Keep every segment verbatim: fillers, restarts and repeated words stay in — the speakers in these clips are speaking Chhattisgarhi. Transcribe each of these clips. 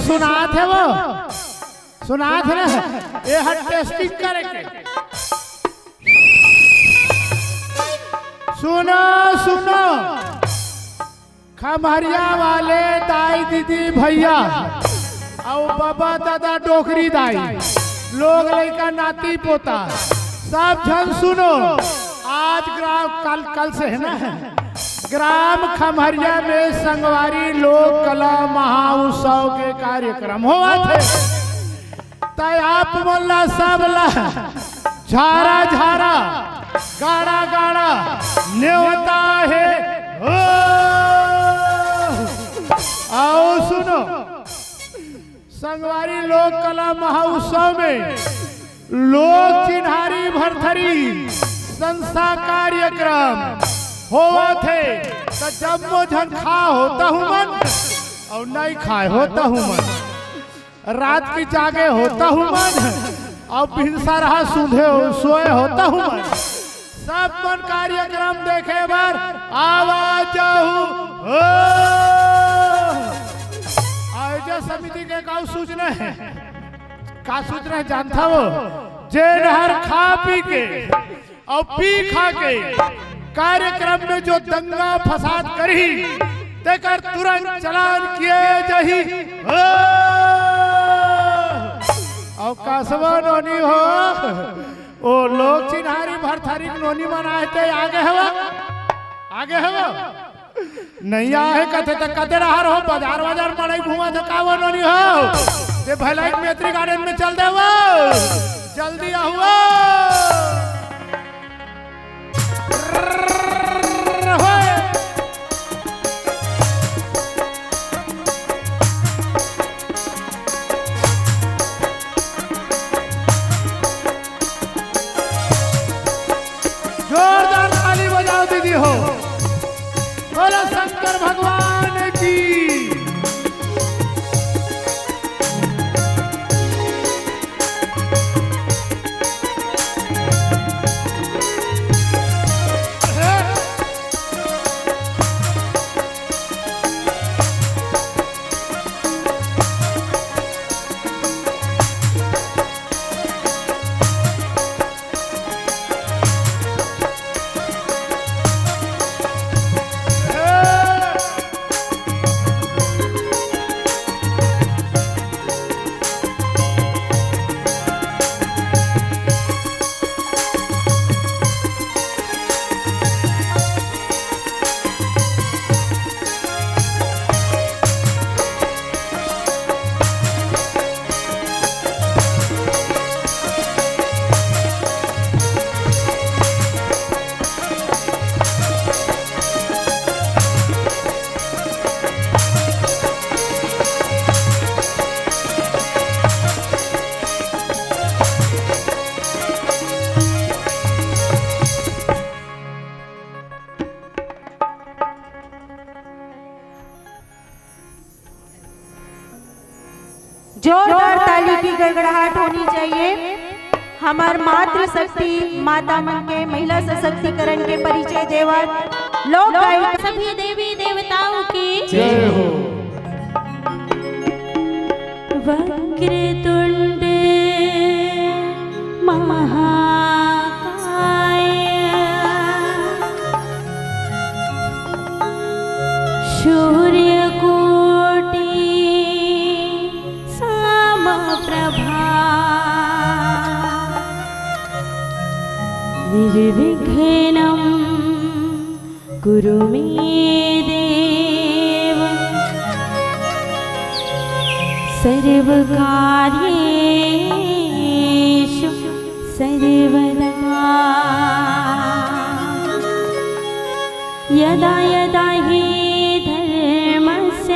सुनात हे वो, सुनात हे ना, ये हर टेस्टिंग करेंगे। सुनो, सुनो, खम्हरिया वाले दाई, दीदी, भैया, अउ बाबा, दादा, डोकरी दाई, लोग, लइका, नाती, पोता, सब झन सुनो। आज ग्राम, कल, कल से हे ना, ग्राम खम्हरिया में संगवारी लोक कला महाउत्सव के कार्यक्रम होवत हे। तै आप मन ला सब ला झारा झारा, गाड़ा गाड़ा नेवता हे। ओ, आओ सुनो, संगवारी लोक कला महोत्सव में लोक चिन्हारी भरथरी संस्था कार्यक्रम होवत हे, त जम्मो झन खा हो तहू मन, अउ नइ खाए हो तहू मन। रात के जागे हो तहू मन, अउ भिनसरहा सूंधे हो, सोए हो तहू मन। सब मन कार्यक्रम देखे बर आवा जाहू। हो। आयोजन समिति के का सूचना हे? का सूचना हे जानथव? जेन हर खा पी के अउ पी खा के कार्यक्रम में जो दंगा फसाद करही, तेकर तुरंत चालान किए जाही। हो। अउ कसबा नोनी हो, ओ लोक चिन्हारी भरथरी के नोनी मन आए ते आगे हवा, आगे हवा। नइ आहे कथे त कते डहर हो, बाजार वाजार मड़ई घूमत हे का वो नोनी हो? ते भलाई मैत्री गार्डन में चल दे वो, जल्दी आहुआ। जोरदार ताली बजाओ दीदी हो। बोलो शंकर भगवान की। जोरदार ताली की गड़गड़ाहट होनी चाहिए। हमार मातृशक्ति माता मन के महिला सशक्तिकरण के परिचय देवत लोक गायिका सभी देवी देवताओं की जय हो। वक्रतुंड महाकाय सूर्यकोटि समप्रभा। निर्विघ्नं कुरु मे देव सर्वकार्येषु सर्वदा। यदा यदा हि धर्मस्य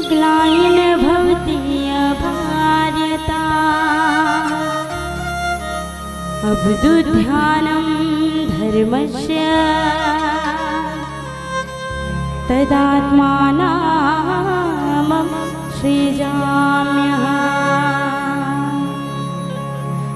ग्लानिर्भवति भारत। अभूत्थानं धर्मस्य तदात्मानं सृजाम्यहम्।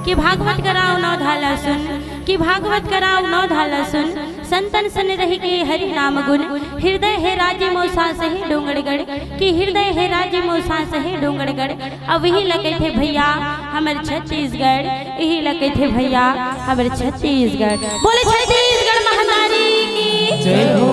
कि भागवत कराओ नौ धाला सुन, कि भागवत कराओ नौ धाला सुन, संतन सन रहि के हरि नाम गुण, हृदय हे राजी मोर सांस हे डोंगरगढ़, कि हृदय हे राजी मोर सांस हे डोंगरगढ़। अब इही ल कहिथे भैया हमर छत्तीसगढ़, इही ल कहिथे भैया हमर छत्तीसगढ़। बोले छत्तीसगढ़ महतारी की। जय हो।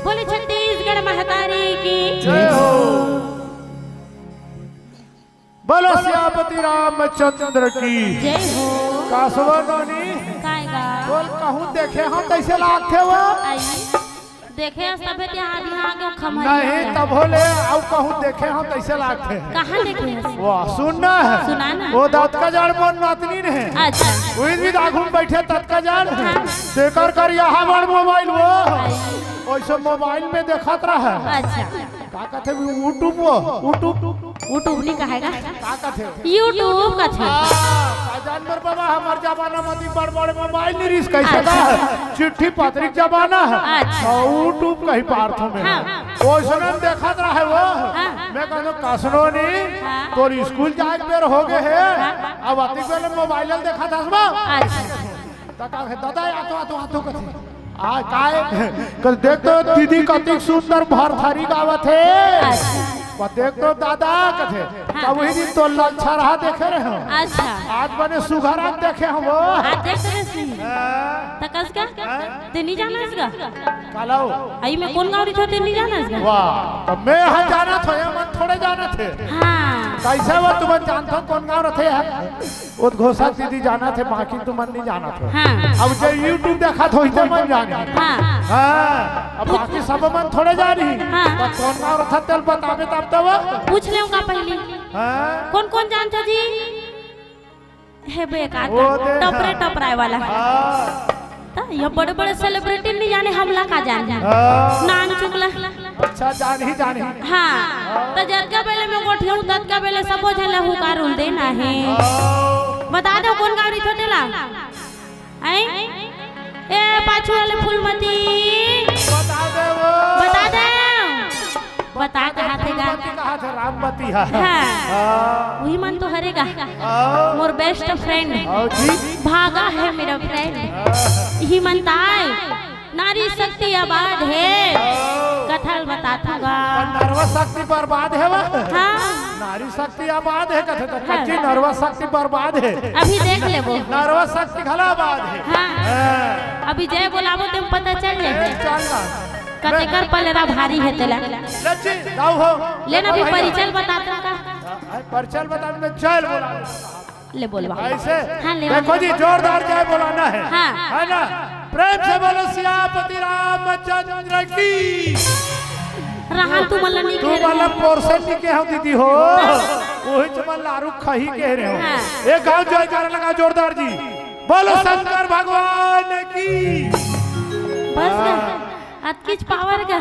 बोले छत्तीसगढ़ महतारी की। जय हो। बोलो सियापति रामचंद्र की। जय हो। का सुबह नोनी? काय गा? बोल, कहूँ देखे हँव तइसे लागथे वो। आई। देखे हस तभे ते आदि आगे खम्हा नहीं, तभो ले अउ कहूँ देखे हँव तइसे लागथे। कहाँ देखे हस? वाह, सुनना है। सुना ना। वो दतका जाड़ मोर नतनी ने। अच्छा। उही भी आगू में बइठे दतका जाड़। हाँ। तेकर कर यहाँ बड़ मोबाइल वो। आई। ओइसे मोबाइल में देखत रहे। अच्छा। का कहथे वो YouTube वो? YouTube। YouTube नहीं कहेगा। का कथे? YouTube कथे। हाँ, का जान मोर बाबा, हमर जमाना म अति बड़-बड़ मोबाइल नहीं रिहिस, कइसे अच्छा। का? चिट्ठी पत्री के जमाना हे। अच्छा। अउ YouTube कहि पारथों मैं। हाँ। ओइसने देखत रहे वो। हाँ। मैं कहूँ, "कइसनो नहीं, हाँ। तोर स्कूल जाए के बेर हो गे हे, हाँ। अब अतिक बेर मोबाइल देखत हस बा?" अच्छा। त का कथे, "दादा, आथों, आथों, आथों," कथे। आ, काय? कथे, "देख तो दीदी कतिक सुंदर भरथरी गावत हे।" अच्छा। "देख तो दादा," कथे, हाँ। "तब उही दिन तोर लच्छा रहा देखे रहेंव। अच्छा। आज बने सुघर आँख देखे हँव वो।" आज देख तो रहे सिंह। हाँ। त कस का? हाँ। ते नहीं जाना इसका? काला हो? आई मैं कोन गाँव रहिथों ते नहीं जाना इसका? वाह, त मैं हा जानथों, ये मन थोड़े जानथे। हाँ। कइसे वो तुमन जानथो कोन गाँव रहिथे यार? उद्घोषक दीदी जानथे, बाकी तुमन नहीं जानथो। हाँ। अब जे YouTube देखत होही, ते मन जानही। हाँ। हाँ, अब बाकी सब मन थोड़े जानही। हाँ। त कोन गाँव रहिथे, तेला बताबे तब तो वो। पूछ लेंव का पहिली? हाँ। कोन कोन जानथो जी? हे बेकार वो का, दे टपरे हाँ। टपराए वाला। हाँ। त ये बड़े-बड़े celebrity नहीं जाने, हमला का जानही। हाँ। नान चुकला। अच्छा, जानही, जानही। हाँ, त जतका बेले मैं गोठियाहूँ, ततका बेले सबो झन ला हुकार उल देना हे। हाँ। बता दो कोन गाँव रहिथो तेला। हैं? ए, पाछू वाले फूलमती। बता दे वो। बता दे। बता कहाथे गा। फूलमती कहाथे, राममती हा। हाँ। हाँ। उही मन तो हरे गा। हाँ। मोर best friend। हाँ जी। भागा है मेरा friend। हाँ। इही मन ताय। नारी शक्ति आबाद हे। हाँ। कथा ल बताथों गा। नरवा शक्ति बर्बाद हे वो। हाँ। नारी शक्ति आबाद हे कथे त हाँ। कच्ची नरवा शक्ति बर्बाद हे। अभी देख लेबो। नरवा शक्ति घला आबाद हे। हाँ। हाँ। अभी जय बोलाबो ते पता चल जाही। ए, चल ना। कतेकर पलेरा भारी हे तेला। लच्ची, लाओ हो। लेना भी परिचय बताथों का। हाँ, परिचय बता, मैं चल बोला। ले बोलवा। ऐसे? हाँ, ले देखो बोल। जी, जोरदार जय बोलाना हे। हाँ। हे ना? प्रेम से बोलो सियापति रामचंद्र की। रहा तू मन ला नहीं तू कहे मन ला रहे। पोरसे नहीं कहे हँव दीदी हो। हाँ। उही च मन ला आरू खही कहे रहेंव। हाँ। एक गाँव जयकारा लगा जोरदार जी। बोलो शंकर भगवान की। बस हाँ। अतकीच power का।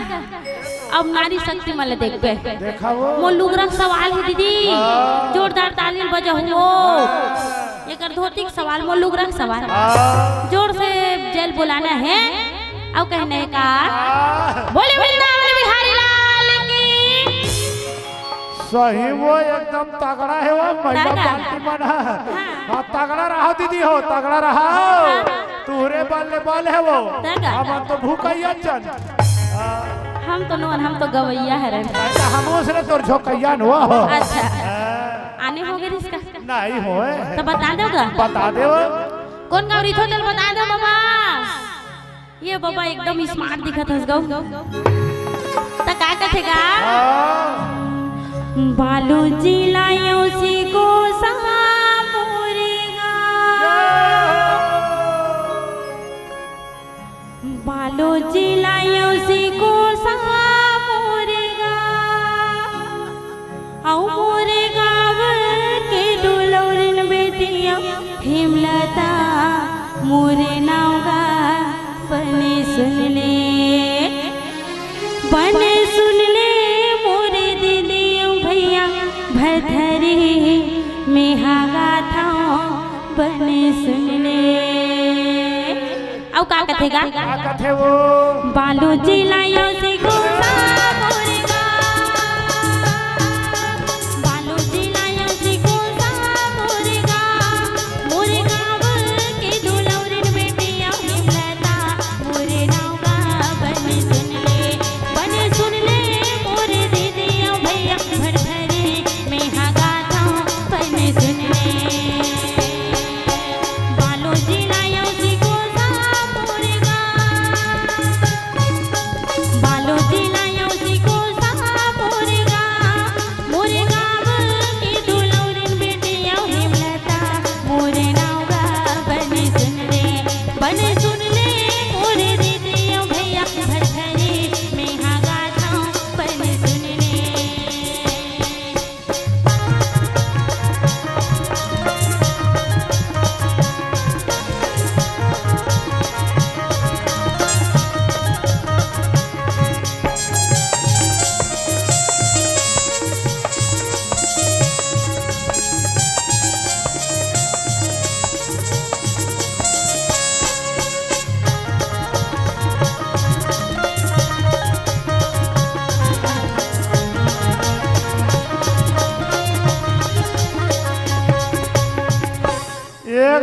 अब नारी शक्ति मन ला देखबे। देखा वो। मोर लुगरा के सवाल हे दीदी। हाँ। जोरदार ताली बजाहू। हाँ। एकर धोती के सवाल, मोर लुगरा के सवाल। हाँ। जोर से जय ल बोलाना हे। अउ कहना हे का? हाँ। बोले वृंदावन बिहारी लाल की। सही वो एकदम तगड़ा हे वो महिला तगड़ा। पार्टी मन ह। हाँ। हाँ, तगड़ा रहा दीदी हो, तगड़ा रहा। हाँ। तुहरे बल ले बल हे वो। तगड़ा। हमन तो भूकइया चन। हाँ। हम तो नोन, हम तो गवइया हरन। अच्छा, हम उसने तोर झोकइया न वो। अच्छा। हाँ। आने होगे रिहिस का? नहीं होए। त बता दो गा। बता दे वो। कोन गाँव रहिथो तेला बता दो बाबा। ये बाबा एकदम smart दिखत हस गो। त का कथे गा? हाँ। बालू जिला यौसी को सा मोरे गा। बालू जिला यौसी को सा मोरे गा। अउ मोरे गाँव के दुलौरिन बेटिया हेमलता मोरे नाव गा बने सुन ले, बने सुन ले मोरे दीदी अउ भैया भरथरी मेहा गाथव बने सुन ले। अउ का कथे गा? का कथे वो? बालू जिला यौसी को सा मोरे गा। बालू जिला यौसी को सा मोरे गा। मोरे गाँव के दुलौरिन बेटिया हेमलता मोरे नाव गा बने सुन ले, बने सुन ले मोरे दीदी अउ भैया भरथरी मेहा गाथव बने सुन ले। बालू जिला यौसी को सा मोरे गा। बालू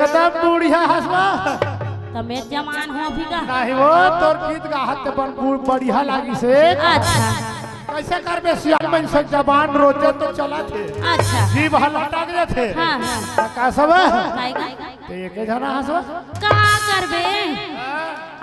एकदम बुढ़िया हसवा। त मैं जवान हो भी का? नहीं वो, तोर गीत गाहत ते बन बु-, बढ़िया लागिस हे। अच्छा। कैसे करबे सियान मन से जबान रोजे तो चलत हे। अच्छा। जीभ ह लटक जाथे। हाँ, हाँ। त का सब? काय का? ते एके झना हसवा। का करबे?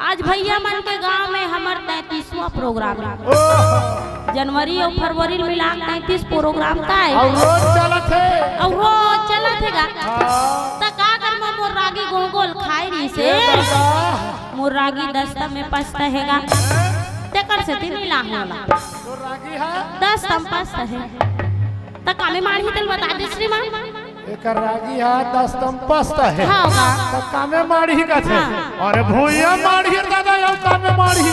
आज भैया मन के गांव में हमर तैंतीसवाँ प्रोग्राम हे। ओह। जनवरी अउ फरवरी मिला के तैंतीस प्रोग्राम का हे। अउ रोज चलत हे। अउ रोज चलत हे गा। हाँ। त का कर मैं मोर रागी गोल गोल खाए रहिस हे। ए दादा। मोर रागी दस्ता में पस्त हे गा। तेकर सेती नइ लाहूं ओला। तोर रागी हे? दस्ता में पस्त हे। त कामे माड़ही तेला बता दे श्रीमान। एकर रागी ह दस्तम पस्त हे। हाँ, हाँ। त कामे माड़ही कथे। हाँ। अरे भुइयां माड़ही रे दादा, अउ कामे माड़ही।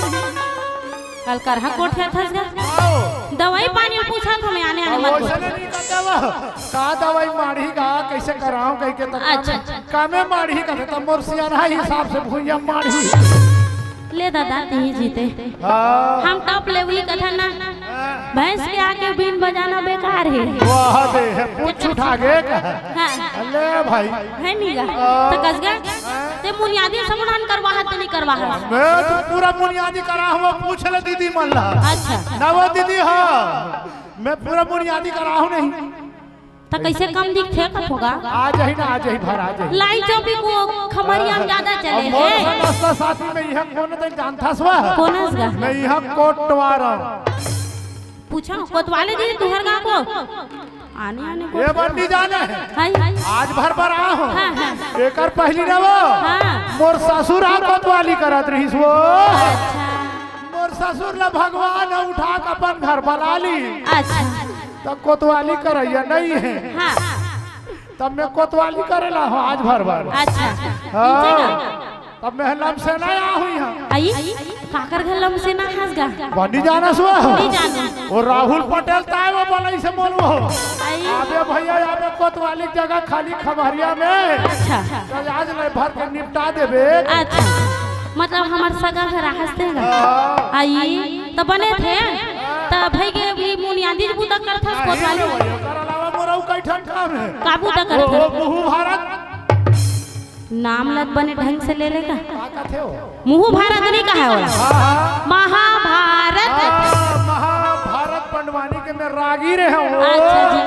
कल करहा कोठियाथस गा। आओ। दवाई पानी पूछत हों मैं आने आने अब मत वइसने बोल। नइ कथे वो। का दवाई माड़ही गा, कइसे करावं कहिके त कामे, अच्छा। कामे माड़ही कथे त मोर सियानहा हिसाब से भुइयां माड़ही। ले दादा, तिही जीते। हाँ। हम top level कथन ना। हाँ। भैंस के आगे बीन बजाना बेकार हे। वाह दे, हे पूछ उठा के कहा। हाँ। ले भाई। हे नी गा। हाँ। त कस गा, ते मुनियादी समुदान करवाहस त नइ करवाहस? मैं तो पूरा मुनियादी कराहूं, पूछ ले दीदी मन ला। अच्छा। ना वो दीदी, हाँ। मैं पूरा मुनियादी कराहूं नहीं। त कइसे कम दिखथे कथों गा? आ जाही ना, आ जाही, भर आ जाही। लाई चौकी को खमरिया में ज्यादा चले अब मोर हे। समस्त साथी में इहाँ कोन तैं जानथस वा? कोन हस गा? मैं इहाँ कोटवार हूँ। पूछा, कोतवाली जी तुहर गा को? आने, आने ये कोट- बंदी जाने हे। हाय। आज भर बर आए हों। हाँ, हाँ। एकर पहिली ना वो। हाँ। मोर ससुर हा कोतवाली करत रहिस वो। अच्छा। मोर ससुर ला भगवान ह उठा के अपन घर बला लिस। अच्छा। त कोतवाली करइया नइ हे। हाँ। तब मैं कोतवाली करे ला हों आज भर बर। अच्छा। हाँ। ठीक हे ना? तब मैं लमसेना आए हों इहाँ। आई? काकर घर लमसेना हस गा? बनी जानस वो। नइ जानंव। वो राहुल पटेल ताय वो बलइसे मोला वो। आई? अबे भइया, अबे कोतवाली के जगह खाली खमरिया में। अच्छा। त आज ले भर के निपटा देबे। अच्छा। मतलब हमर सगा घर हस ते गा? हाँ। आई? त बने थे, त भई के भी मुनियादी बूता करथस नहीं कोतवाली। रे भई, ओकर अलावा मोर अउ कई ठन काम हे। का बूता करथस? ओ, ओ, मुहू भारत। नाम ल बने ढंग से ले ले का। का कथे हो? मुहू भारत नइ कहे ओला। हाँ, हाँ। महाभारत। हाँ, महाभारत पंडवानी के मैं रागी रहे हों। अच्छा जी।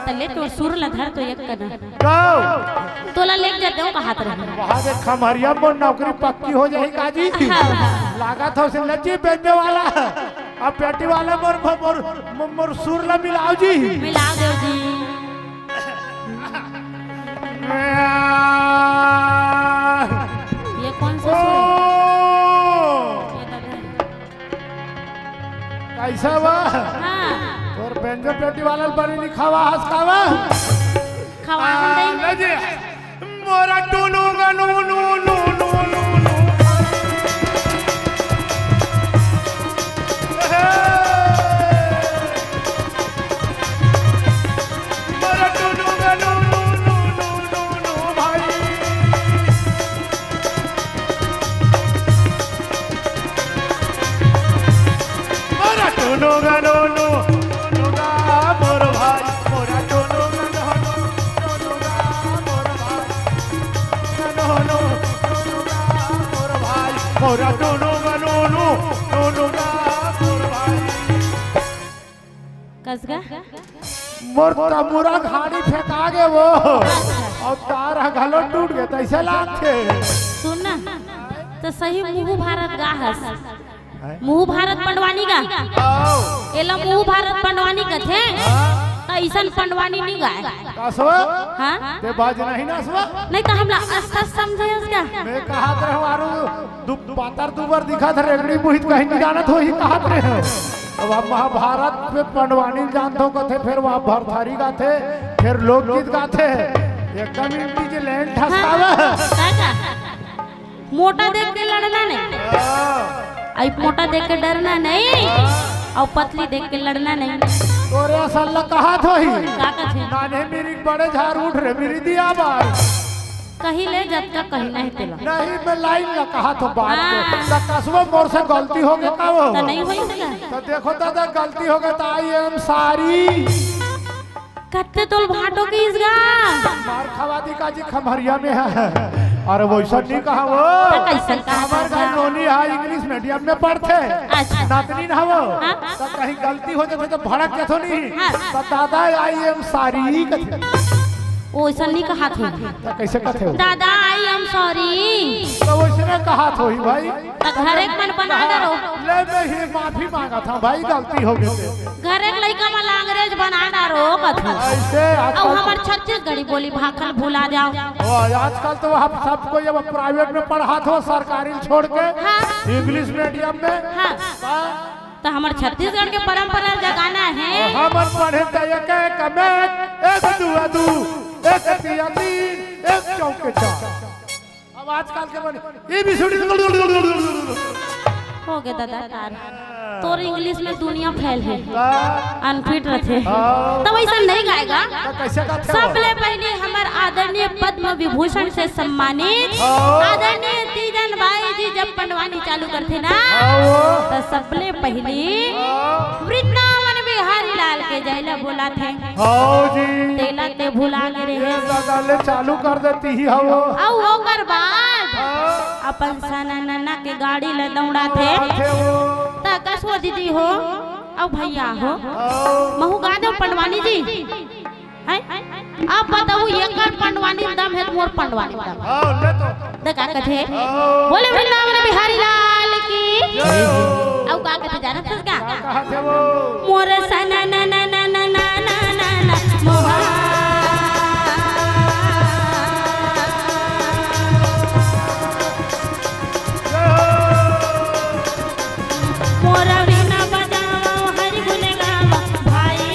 त ले तोर सुर ल धर तो एक कना। गाओ। तोला लेके जाते हों, कहात रहे। वहाँ के खमरिया में नौकरी पक्की हो जाही का जी? हाँ, हाँ। लागत हो से लज्जी बेचने वाला। अब पेटी वाला मोर, मोर, मोर, मोर सुर ला मिलाओ जी। मिला दो जी। ये कौन सा सुर है? ओ। ये दादा। कैसा बा? हाँ। तोर बेंजो पेटी वाला बड़ी लिखावा हस का बा? खवा हम आ, दई। ले जी। मोरा टुनु गा नु, नु, नु। हे। मोरा टुनु गा नु, नु, नु, भाई। मोरा टुनु गा नु, नु, टुनु गा मोर भाई, मोरा टुनु गा नु, टुनु गा मोर भाई, गा नु, टुनु गा मोर भाई, मोरा टुनु गा नु, टुनु गा मोर भाई। कस गा? मोर तमुरा घाड़ी फेंका गे वो। अउ तार ह घलो टूट गे, तइसे लागथे। सुन ना, त सही मुहू भारत गा हस। हैं? मुहू भारत पंडवानी गा। आओ। एला मुहू भारत पंडवानी कथे। हाँ। त अइसन पंडवानी नइ गाय। का सो? हाँ? ते बाज नहीं ना सो? नहीं त हमला अस-, अस समझे हस का? मैं कहत रहूं, आरू दु-, पातर दुबर दिखत हे, रेगड़ी मुहित कहीं नइ जानत होही कहत रहे हो। अब आप महाभारत में पंडवानी जानत हो कथे, फेर वहाँ भरथरी गाथे, फेर लोकगीत गाथे, एकदम intelligent हँसावा। हाँ, का, का? मोटा देख के लड़ना नहीं, हाँ। आई मोटा देख के डरना नहीं, हाँ। अउ पतली देख के लड़ना नहीं। तोरे असल ला कहत होही। का कथे? नान्हे मिरिक बड़े झार उठ रे मिरी दिया बार। कही ले जतका कही नहीं तेला। नहीं, मैं लाइन ला कहत हों बात के। हाँ। त कसवा मोर से गलती हो गे का वो? त नहीं होई तेला। त देखो दादा, गलती हो गे त I am sorry। कत्ते तोल भाटो के इसगा। मार खवा दी का जी खमहरिया में है। अरे वैसा नहीं कहा वो। तो कैसन कहा हमर था? घर नोनी है, इंग्लिश मीडियम में पढ़थे। अच्छा। नतनी ना वो। हाँ? तो कहीं गलती हो जाए तो भड़क जाथो नहीं। हाँ। तो दादा, I am sorry कथे। वैसा नहीं कहा थे। तो कैसे कथे हो? दादा, I am sorry। तो वैसने कहा थो ही भाई। त घरे के मन बना डरो। ले, मैं ही माफी मांगत हंव भाई, गलती हो गई। घरे के लइका मन ला अंग्रेज बना डरो कथो। ऐसे अउ आजकल हमर छत्तीसगढ़ी बोली भाखा ल भुला जाव। ओ, आजकल तो हम सबको ये प्राइवेट में पढ़ात हो, सरकारी ल छोड़ के हाँ। इंग्लिश मीडियम में। हाँ। हाँ। त हमर छत्तीसगढ़ के परंपरा जगाना हे। हमन पढ़े त एक एक में एक दुआ दू, एक तिया तीन, एक चौके चार। अब आजकल के बने, ए बी सी डी। हो गे दादा कार। तोर इंग्लिश में दुनिया फेल हे। हाँ। अनफिट रथे। हाँ। त वैसा नहीं गाएगा। त कैसे गाथे हो? सबले पहले हमर आदरणीय पद्म विभूषण से सम्मानित हाँ। आदरणीय तीजन बाई जी जब पंडवानी चालू करथे ना, हाँ, वो। त सबले पहले हाँ। वृंदावन बिहारी लाल के जय ल बोलाथे। हाँ जी। तेला ते भुला गे रहे। ये दादा ले चालू कर देती ही हवो। अउ ओकर बाद हाँ। अपन सना नना के गाड़ी ल दौड़ाथे। दौड़ाथे वो। त कसो दीदी हो, अउ भैया हो, हाँ। महू गा दो पंडवानी जी। हैं? अब बताऊ, एकर पंडवानी दम हे त मोर पंडवानी दम हे। हाँ, ले तो। त का कथे? हाँ। बोले वृंदावन बिहारी लाल की। जय हो। अउ का कथे जानत हस का? का कथे वो? मोर सना ना ना ना ना ना ना ना ना मोहा। जय हो। मोर वीणा बजावव हरि गुण गावव भाई।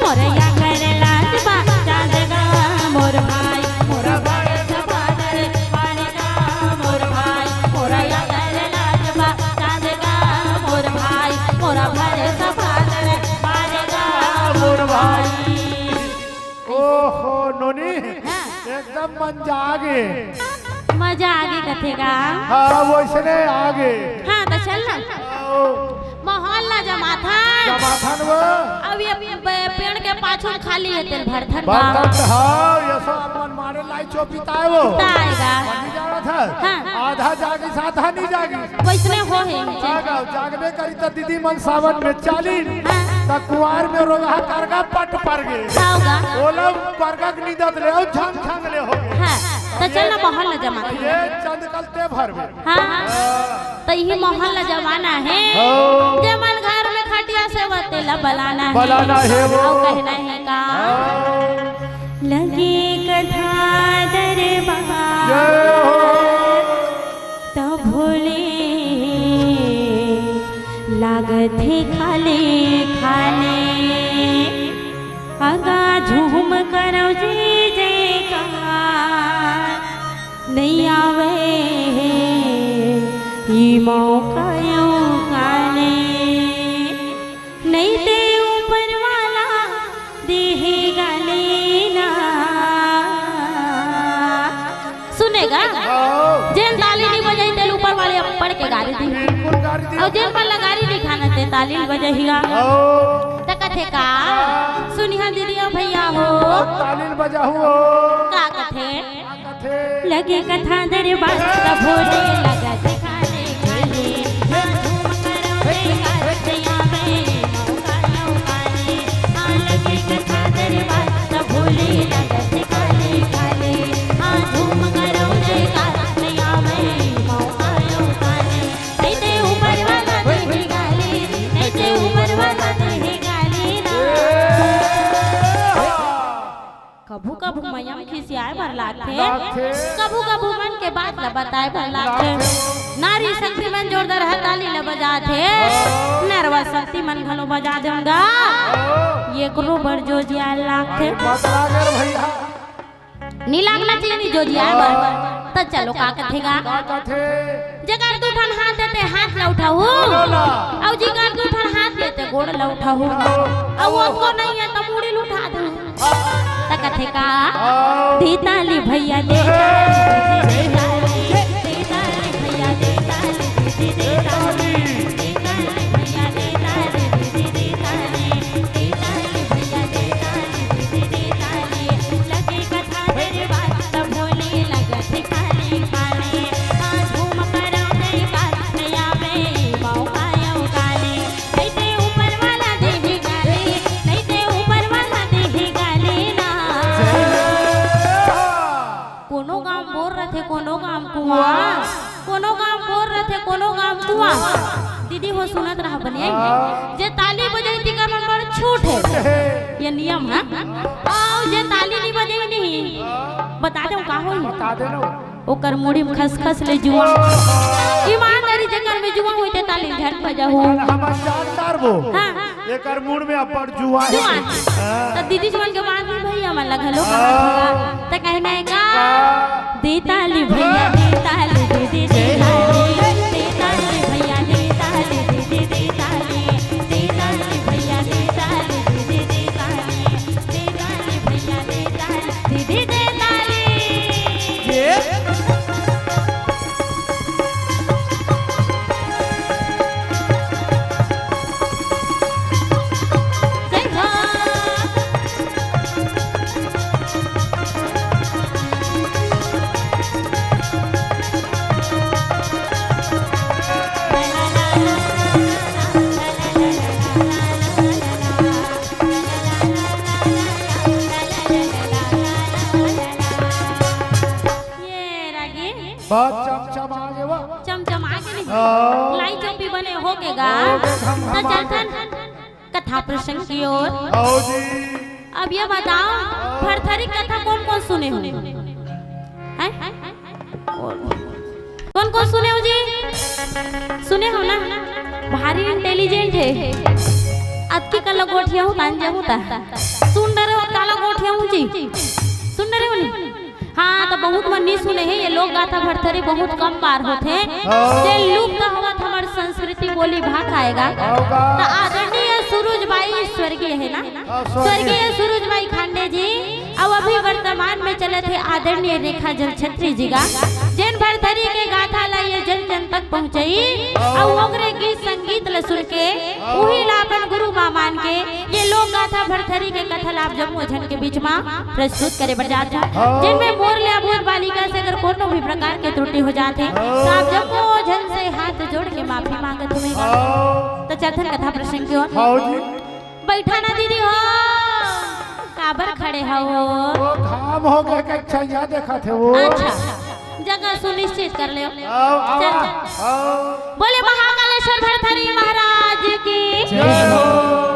मोर या करे लाज बा चांद गा मोर भाई, मोर बड़े सफादर पानी गा मोर भाई, मोर या करे लाज बा चांद गा मोर भाई, मोर बड़े सफादर पानी गा मोर भाई। ओहो नोनी, हाँ। एकदम मन जागे। मजा आगे कथे गा। हाँ, वैसने आगे। हाँ, त चल ना। आओ। माहौल ला जमाथन। जमाथन वो। अब ये ब-, पेड़ के पाछू खाली हे तेल भरथन बा। भरथन, हाँ, ये सब अपन मारे लाई चोपिताए वो। ताएगा। नहीं जाना था। हाँ। आधा जागी, आधा नहीं जागी। वैसने हो हे। जागा, जागबे करी त दीदी मन सावन में चालिन। हाँ। त कुआर में रोगहा करगा पट पर गे। का होगा? ओला करगा के नींदत ले, अउ झंग झंग ले हो गे। हाँ, त चल ना माहौल ला जमाथन। ये चंद कल ते भरबे। हाँ, त इही माहौल ला जमाना हे। हाँ। जे मन घर में खटिया से वते ला बलाना हे। बलाना हे वो। अउ कहना हे का? हाँ। लगे कथा दरबार जय हो। त भोले लागत हे खाली खाली। अगा झूम करव जी जयकार, नइ आवे हे ई मौका अउ काले। नइ ते ऊपर वाला देहे गाली ना। सुने गा? हाँ। जेन ताली नइ बजाही, तेला ऊपर वाले अब्बड़ के गारी दिही। बिल्कुल गारी दिही। अउ जेन मन ला गारी नइ खाना, ते ताली बजाही गा। हाँ। त कथे का? हाँ। सुनिहा दीदी अउ भैया हो। ताली बजाहू हो। का कथे? लगे कथा दरबार त भोले लगत खाले खाले। हाँ, झूम करो रे कारतिया में मौका लौकाले। हाँ, लगे कथा दरबार त भोले लगत खाले खाले। हाँ, झूम करो रे कारतिया में मौका लौकाले। नइ ते ऊपर वाला देही गाली, नइ ते ऊपर वाला देही गाली ना। कभू-कभू मया म खिसियाए बर लागथे, लागथे। कभू-कभू मन के बात ल बताए बर लागथे। लागथे। नारी शक्ति मन जोरदार ह ताली ल बजाथे, हाँ। नरवा शक्ति मन घलो बजा देवंगा। हाँ। एकरो बर जोजियाए लागथे। अरे बतला कर भैया। नी लागना चाहिए नी जोजियाए बर। हाँ। त चलो का कथे गा? का कथे? जेकर दू ठन हाथ हे ते हाथ ल उठाहू। बोलो ना। अउ जेकर दू ठन हाथ हे ते गोड़ ल उठाहू। हाँ। अउ ओतको नइ हे त मुड़ी ल उठा दू। त कथे का? हाँ। दे ताली भैया, दे ताली, दे ताली, दे ताली। कोनो गाम बोर रथे, कोनो गाम कुआं, कोनो गाम बोर रथे, कोनो गाम कुआं। दीदी हो सुनत रहा बने, जे ताली बजाई तिकर मन बड़ छोट हे, ये नियम हे। अउ जे ताली नहीं बजाई नहीं, बता दे का होही? बता दे ना। ओकर मुड़ी में खसखस ले जुआ। ईमानदारी जेकर में जुआ होई ते ताली झट बजाहू। हम जान डारबो। हाँ। एकर मुड़ में अब्बड़ जुआ हे। जुआ हे। हाँ। त दीदी मन के बात में भैया मन ला घलो हाँ। कहा था। त कहना हे का? का? दे ताली भैया, दे ताली, दे, दे, दे ताली, दे ताली भैया, दे ताली, दे, दे, दे ताली, दे ताली भैया, दे ताली, दे, दे, दे ताली, दे ताली भैया, दे ताली, दे, दे, दे ताली। ये ये रागी। बहुत चमचमा गे वा। चमचमा गे नहीं। हाँ। लाई चोपी बने हो के गा। हो गे, हम, त हम आ चलथन गए। कथा प्रसंग की ओर। आओ जी। अब ये बताओ, भरथरी कथा कौन कौन सुने हो? हैं? कौन कौन सुने हो जी? सुने हो ना? भारी इंटेलिजेंट हे। अतकी कला गोठिया हूँ, तान जाहूँ ता। सुन डरे हो, काला गोठिया हूँ जी। सुन डरे हो नहीं? हाँ, त बहुत मन नहीं सुने हे, ये लोक गाथा भरथरी बहुत कम बार होथे। हाँ। जे लुप्त होवत हमर संस्कृति बोली भाखा आय गा। हाँ, गा। त आदरणीय सुरुज बाई स्वर्गीय हे ना? हाँ, स्वर्गीय। स्वर्गीय सुरुज बाई खांडे जी, अउ अभी वर्तमान में चलत हे आदरणीय रेखा जल छत्री जी गा, जेन भरथरी के गाथा ला ये जन जन तक पहुँचाई, हाँ। अउ ओकरे गीत संगीत ला सुन के, हाँ। उही ला अपन गुरु माँ मान के, ये लोक गाथा भरथरी के कथा ला आप जम्मो झन के बीच मा प्रस्तुत करे बर जात हूँ, हाँ। जिनमें मोर ले अबोध बालिका से अगर कोनो भी प्रकार के त्रुटि हो जात हे, हाँ। त आप जम्मो झन से हाथ जोड़ के माफी मांगत हूँ। हाँ। त चलथन कथा प्रसंग की ओर। हाँ जी। बैठा ना दीदी हो, काबर खड़े हव? वो घाम हो गे के छैया देखत हे वो। अच्छा। जगह सुनिश्चित कर ले। आओ, आओ, चल। आओ। बोले महाकालेश्वर भरथरी महाराज की। जय हो।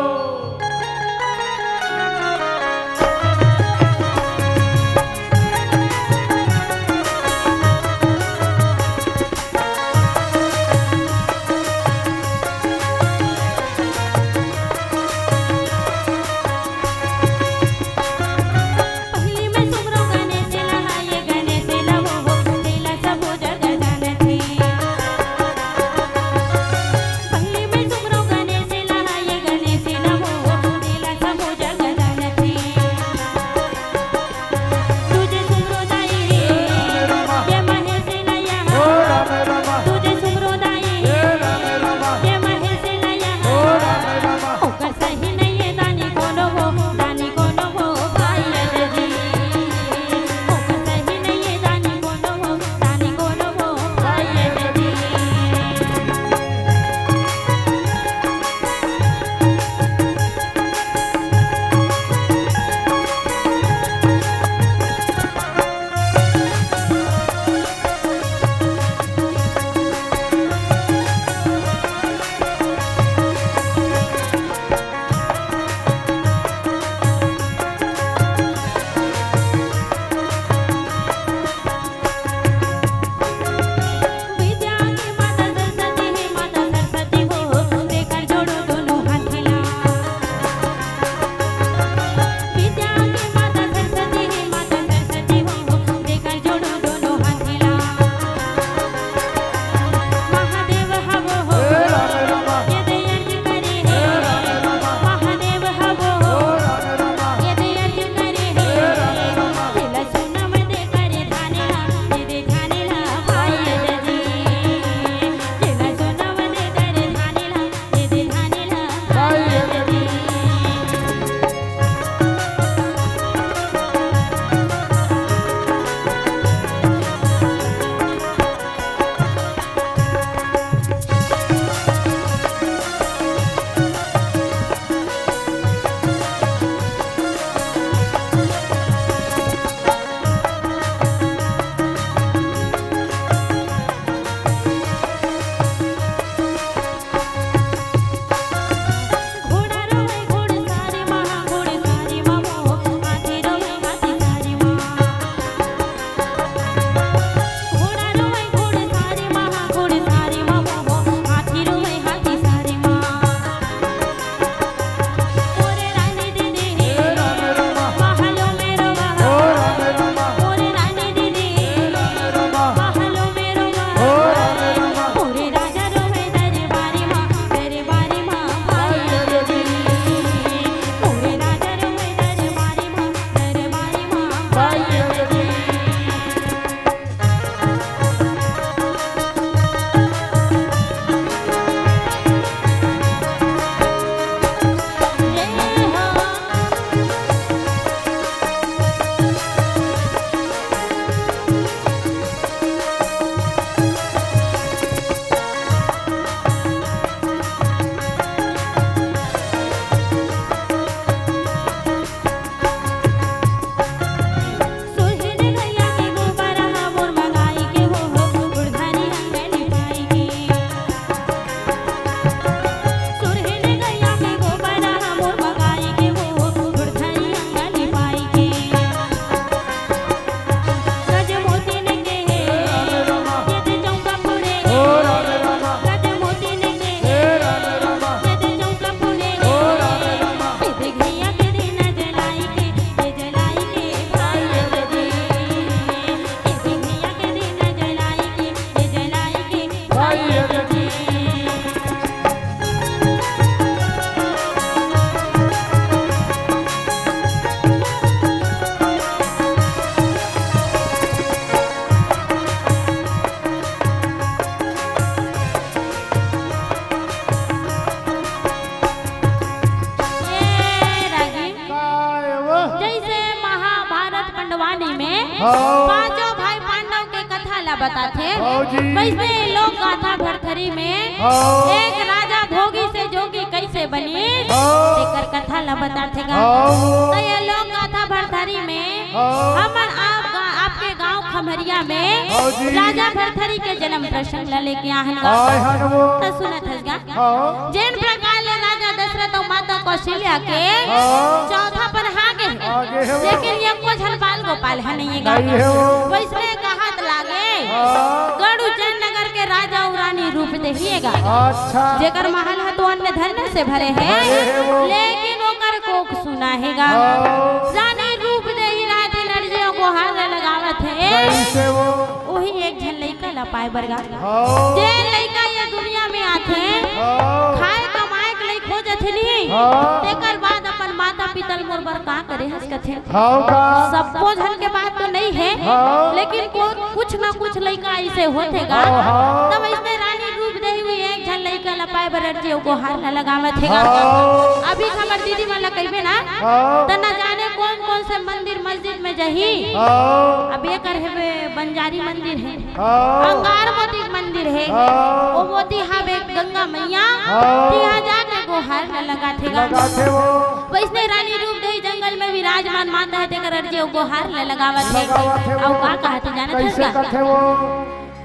बताथे। हाँ जी। वैसे लोक गाथा भरथरी में हाँ। एक राजा भोगी से जोगी कैसे बनी, हाँ। एकर कथा ला बताथे गा। हाँ। तो ये लोक गाथा भरथरी में हाँ। हमन आप गा-, आपके गांव खमरिया में हाँ जी। राजा भरथरी के जन्म प्रसंग ला लेके आहन गा। आए हन वो। तो सुनत हस गा। हाँ। जेन प्रकार ले राजा दशरथ अउ माता कौशल्या के हाँ। चौथा पन हा गे हे। हा गे हे वो। लेकिन एको झन बाल गोपाल ह नइ हे गा। नइ हे वो। वइसने कहत लागे। हाँ। गढ़ उज्जैन नगर के राजा अउ रानी रूप देही हे गा। अच्छा। जेकर महल ह तो अन्न धन से भरे हे। भरे हे वो। लेकिन ओकर कोख सुना हे गा। हाँ। रानी रूप देही रात ही लड़ जे गोहार लगावत हे। कैसे वो? ओही एक झन लइका ला पाए बर गा। हाँ। जे लइका ये दुनिया में आथे, हाँ। खाए कमाए के लइक हो जथे नहीं, हाँ। तेकर बाद अपन माता पिता ल मोर बर का करे हस कथे। हाँ का? सब्बो झन के बात तो नइ हे, हाँ। लेकिन को-, कुछ ना कुछ लइका अइसे होथे गा। हाँ, हाँ। तब अइसने रानी रूप देही हुई एक झन लइका ला पाए बर अर्जी अउ गोहार ला लगावत हे गा। हाँ। अभी हमर दीदी मन ला कहिबे ना, हाँ। त ना जाने कौन कौन से मंदिर मस्जिद में जही। हाँ। अब ये कर हेबे बंजारी मंदिर हे। हाँ। अंगार मोती के मंदिर हे। हाँ। ओ मोती हावे गंगा मैया। हाँ। तिहा जाके गोहार ल लगाथे गा। लगाथे वो। वइसने रानी रूप देही जंगल में विराजमान माता हे, तेकर अर्जी अउ गोहार ल लगावत हे। लगावत हे अउ वो। का कहत हे जानत हस कइसे का? कथे वो?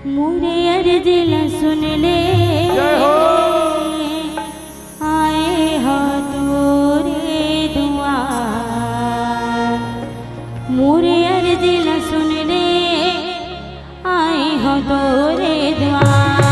मोरे अर्जी ल सुन ले। जय हो। आए हो तोरे दुआर, मोरे अर्जी ल सुन ले, आए हो तोरे दुआर।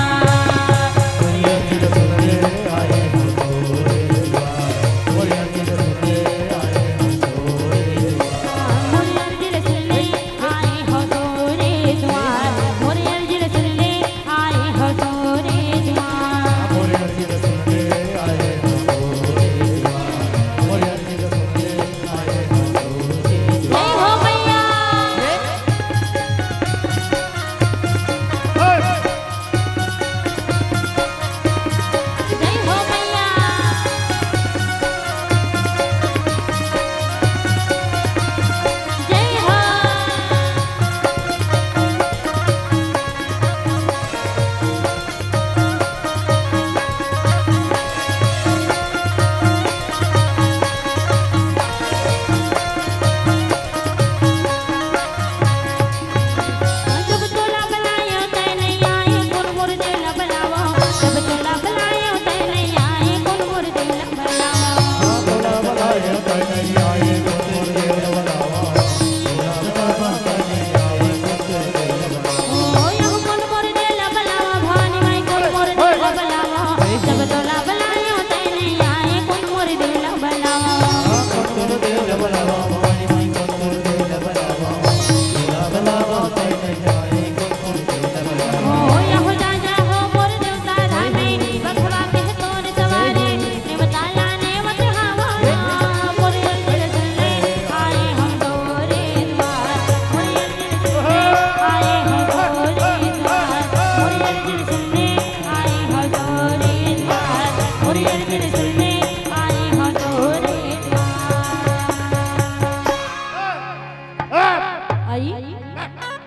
आई?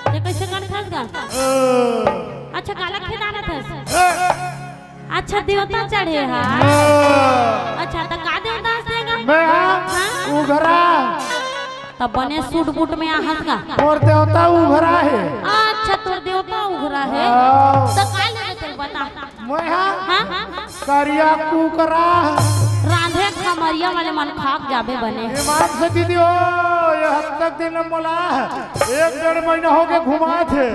ते कइसे करथस गा? अच्छा, काला खेदारत हस? अच्छा, देवता चढ़े हा। अच्छा, त का देवता हस तें गा? मैं हा? हाँ? उघरा। त बने सूट बूट में आहस गा? तोर देवता उघरा हे। अच्छा, तोर देवता उघरा हे। हाँ। त का लेबे तें बता। मैं हा? हाँ? करिया कुकरा। रांधे खमरिया वाले मन खाक जाबे बने। ईमान से दीदी हो, ये हद तक दिन मोला एक डेढ़ महीना हो गे घुमाथे।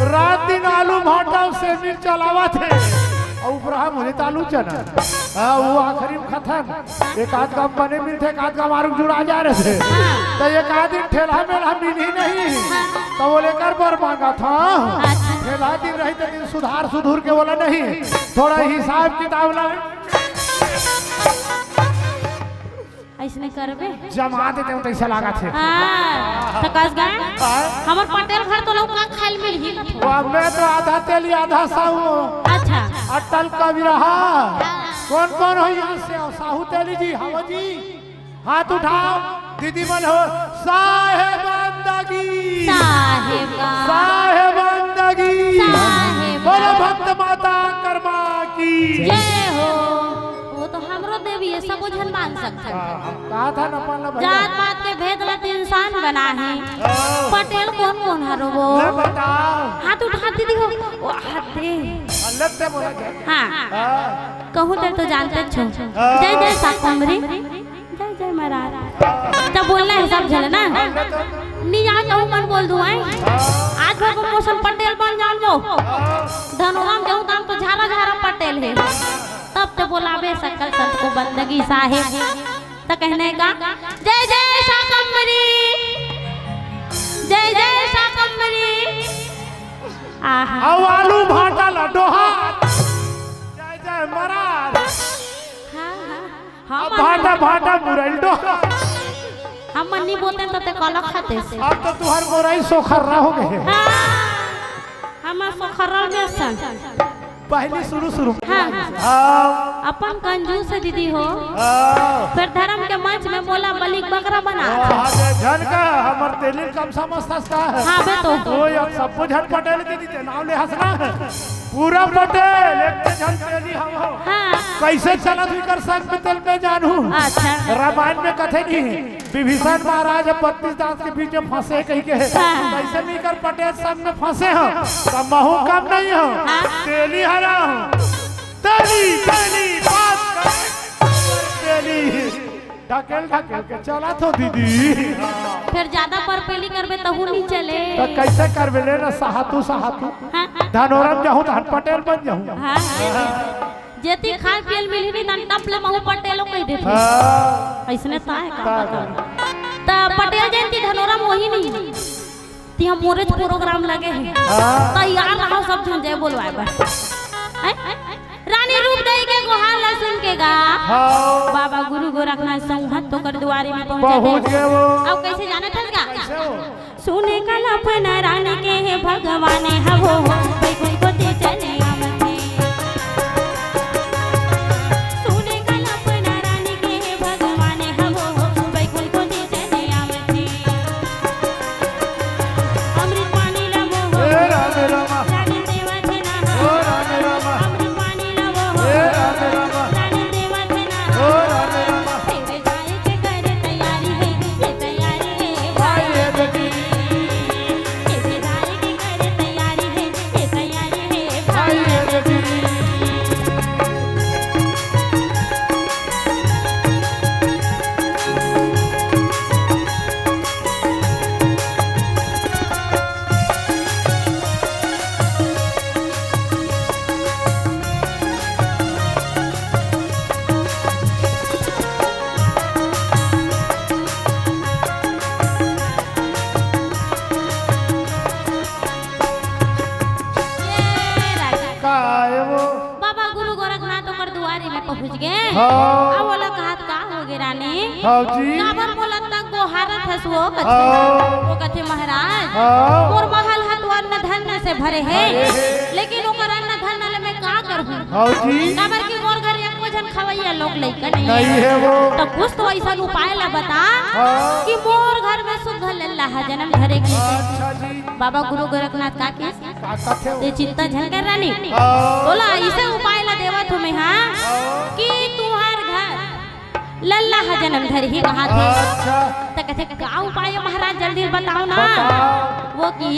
रात दिन आलू भाटा अउ सेमी चलावथे। अउ उपराहा मुझे त आलू चना। हाँ, वो आखिरी में खतम। एक आध काम बने मिलथे, एक आध काम आरुक जुड़ा जा रहे थे। त एक आध दिन ठेला मेला मिलही नहीं। त वो लेकर बर मांगत हा। ठेला दिन रही त दिन सुधार सुधूर के बोला नहीं। थोड़ा हिसाब किताब ला। अइसने करबे? जमा देते हो तइसे लागथे। हाँ, त कस गा? हाँ? हमर पटेल घर तो लौका खाइल मिलही। वो मैं तो आधा तेली आधा साहू। अच्छा। अटल कबीरहा। कौन कौन हो यहाँ से? साहू तेली जी, हवा जी। हाथ उठाओ, दीदी मन हो, साहेबान दगी। साहेबान। साहेबान दगी। जय हो। वो तो हमरो देवी है, सबो झन मान सकथन। हाँ, हम कहा था ना, अपन ला भैया। जात पात के भेद ला तो इंसान बना है। हाँ। पटेल कौन कौन हरो वो? मैं बताओ। हाथ उठा दीदी हो। वो हाथ दे। अलग से बोला जाए। हाँ। हाँ। कहूँ तेल तो जानते छो। हाँ। जय जय शाकंभरी। जय जय महाराज। तब बोलना है सब झन ना। नी जान कहूँ मन बोल दूँ, आए। आज भर को मौसम पटेल बन जान वो। धनोरम जाऊँ, दाम तो झारा झारा पटेल है। तब तो बोलावे सकल संत को बंदगी साहेब। तो कहने का, जय जय शाकंभरी, जय जय शाकंभरी। आहा। अब आलू भाटा ला डोहा। जय जय महाराज। हाँ, हाँ। हाँ, अब भाटा, भाटा मुरैल डोहा। हम मन नहीं बोलते तो ते काला खाते से। अब तो तुहार मोराई सोखर्रा हो गए। हाँ। हम सोखर्रा में सन। पहली शुरू, शुरू। हाँ। हाँ। अपन कंजूस दीदी हो। हाँ। फिर धर्म के मंच में मोला बलि बकरा बना। हाँ, झन का हमर तेलिन कम समझता है। हाँ बे तो। ओ, ये सब बुझन पटेल दीदी के नाम ले हंसना है। पूरा पटेल, एक झन तेली हम हो। हाँ। कैसे चलत हुई कर संग में तेल में जानू। अच्छा। रामायण में कथे नहीं, विभीषण महाराज बत्तीस दांत के बीच में फंसे कही के। हाँ। कैसे मिलकर पटेल संग में फंसे हो, तो महू कम नहीं हो। हाँ। तेली हरा हो। तेली, तेली, बात कर। तेली। ढकेल, ढकेल के चला तो दीदी। फिर ज्यादा परपेली करबे तहू नहीं चले। तो कैसे करबे ले ना सहातू, सहातू। हाँ। धनोरम जाहूँ, धन पटेल बन जाहूँ। हाँ। जेती खाए पियल मिली नहीं, तन टप ले महू पटेलो कह देती। हाँ। ऐसने ता है का ता पता। है। तो पटेल जयंती धनोरम वही नहीं। ती हम मोरे प्रोग्राम लगे हैं। हाँ। तैयार रहो सब झन जय बोलवाए बर। हैं? रानी रूप देई के गोहार ला सुन के गा। हाँ। बाबा गुरु गोरखनाथ संहत तो कर दुआरे में पहुंचे पहुंच थे। गए वो। अब कैसे जाना था क्या? कैसे हो? सुने कल्पना रानी के हे भगवान हवो, बैकुंठ कोती चले आवथे। सुने कल्पना रानी के हे भगवान हवो, बैकुंठ कोती चले आवथे। अमृत पानी ला वो हो, ए राम रामा। रानी देवा थे ना हो। ओ राम रामा। अमृत पानी ला वो हो, ए राम रामा। रानी देवा थे ना हो। ओ राम रामा। तेरे जाए के करे तैयारी है, ये तैयारी है भाई, ये बेटी। तेरे जाए के करे तैयारी है, ये तैयारी है भाई, भाई, ये बेटी। ये राजा। का है वो? बाबा गुरु गोरखनाथ ओकर दुआरी में पहुंच गए। हाँ। अब ओला कहत का हो गे रानी? हाँ जी। काबर मोला तक गोहारत हस वो कथे। हाँ। वो कथे महाराज, हाँ। मोर महल ह तो अन्न धन से भरे है, भरे है। लेकिन ओकर अन्न धन ले मैं का करहूँ? हाँ जी। काबर कि मोर घर एको झन खवैया लोग लइका नहीं नहीं है। है वो। तो कुछ तो ऐसा उपाय ला बता हाँ। कि मोर घर में सुग्घर लल्ला ह जन्म धरे की। अच्छा जी। बाबा गुरु गोरखनाथ का किस का कथे हो? ते चिंता झन कर रानी। हाँ। बोला, इसे उपाय ला देवत हूँ मैं, हाँ, हाँ। कि तुहार घर लल्ला ह जन्म धरही कहा थे। अच्छा। त कथे, "का उपाय है महाराज, जल्दी बताओ ना।" बताओ। वो कि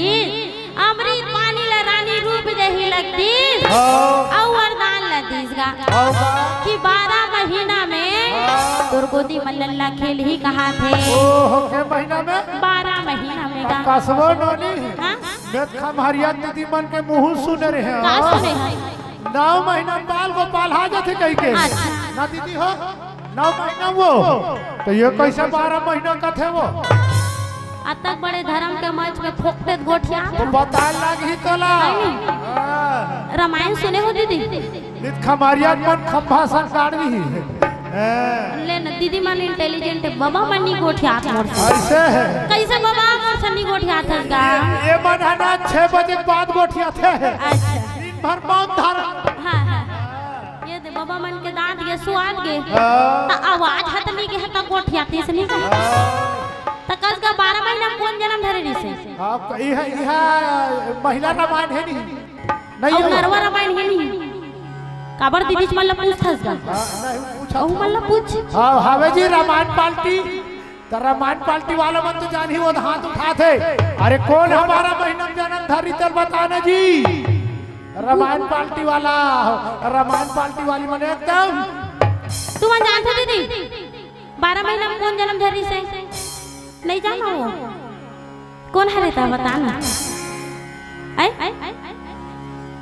अमृत पानी ला रानी रूप देही लगतीस, हाँ। अउ वरदान ला दीस गा। हाँ, बा। कि बारह महीना में हाँ। तोर गोदी में लल्ला खेलही कहा थे। ओहो, के महीना में? बारह महीना में गा। कसबो नोनी। हाँ? मैं त खम्हरिया दीदी मन के मुंह सुने रहे हैं। का सुने हैं? नौ महीना में बाल गोपाल आ जाथे कहि के। अच्छा। ना दीदी हो, नौ महीना वो। तो ये कैसे बारह महीना कथे वो? अतक बड़े धर्म के मंच में फोकटे गोठिया। तो बताए लाग ही तोला। नहीं। हाँ। रामायण सुने हो दीदी? नित खम्हरिया मन खम्भा सन काढ़ दी। हैं। ले न, दीदी मन intelligent है, बाबा मन नी गोठियात मोर से। ऐसे है। कैसे बाबा मोर से नी गोठियात है का? ये, ये मन है ना, छह बजे के बाद गोठियात है। अच्छा। दिन भर मौन धारण। हाँ, हाँ। ये दे बाबा मन के दांत ये सुआद गे। हाँ। त आवाज हत नी गे, त गोठियातीस नी का? हाँ। त कस का बारह महीना में कौन जन्म धरे रहिसे? हाँ, यह, यह महिला रामायण है नहीं? नहीं अउ है। नरवा रामायण है नहीं? काबर दीदी मन ला पूछथस गा? हाँ, नहीं, पूछा अहू था। मन ला पूछ। हाँ, हवे जी, रामायण पार्टी। त रामायण पार्टी वाला मन तो जानही, वो हाथ उठाथे। अरे, कोन हमारा महीना में जन्म धरी, तेल बताना जी। रामायण पार्टी वाला, रामायण पार्टी वाली मन एकदम। तुमन जानथो दीदी, बारह महीना में कोन जन्म धरिस हे? नहीं जानो वो? कोन हरे ता बता ना। ऐ?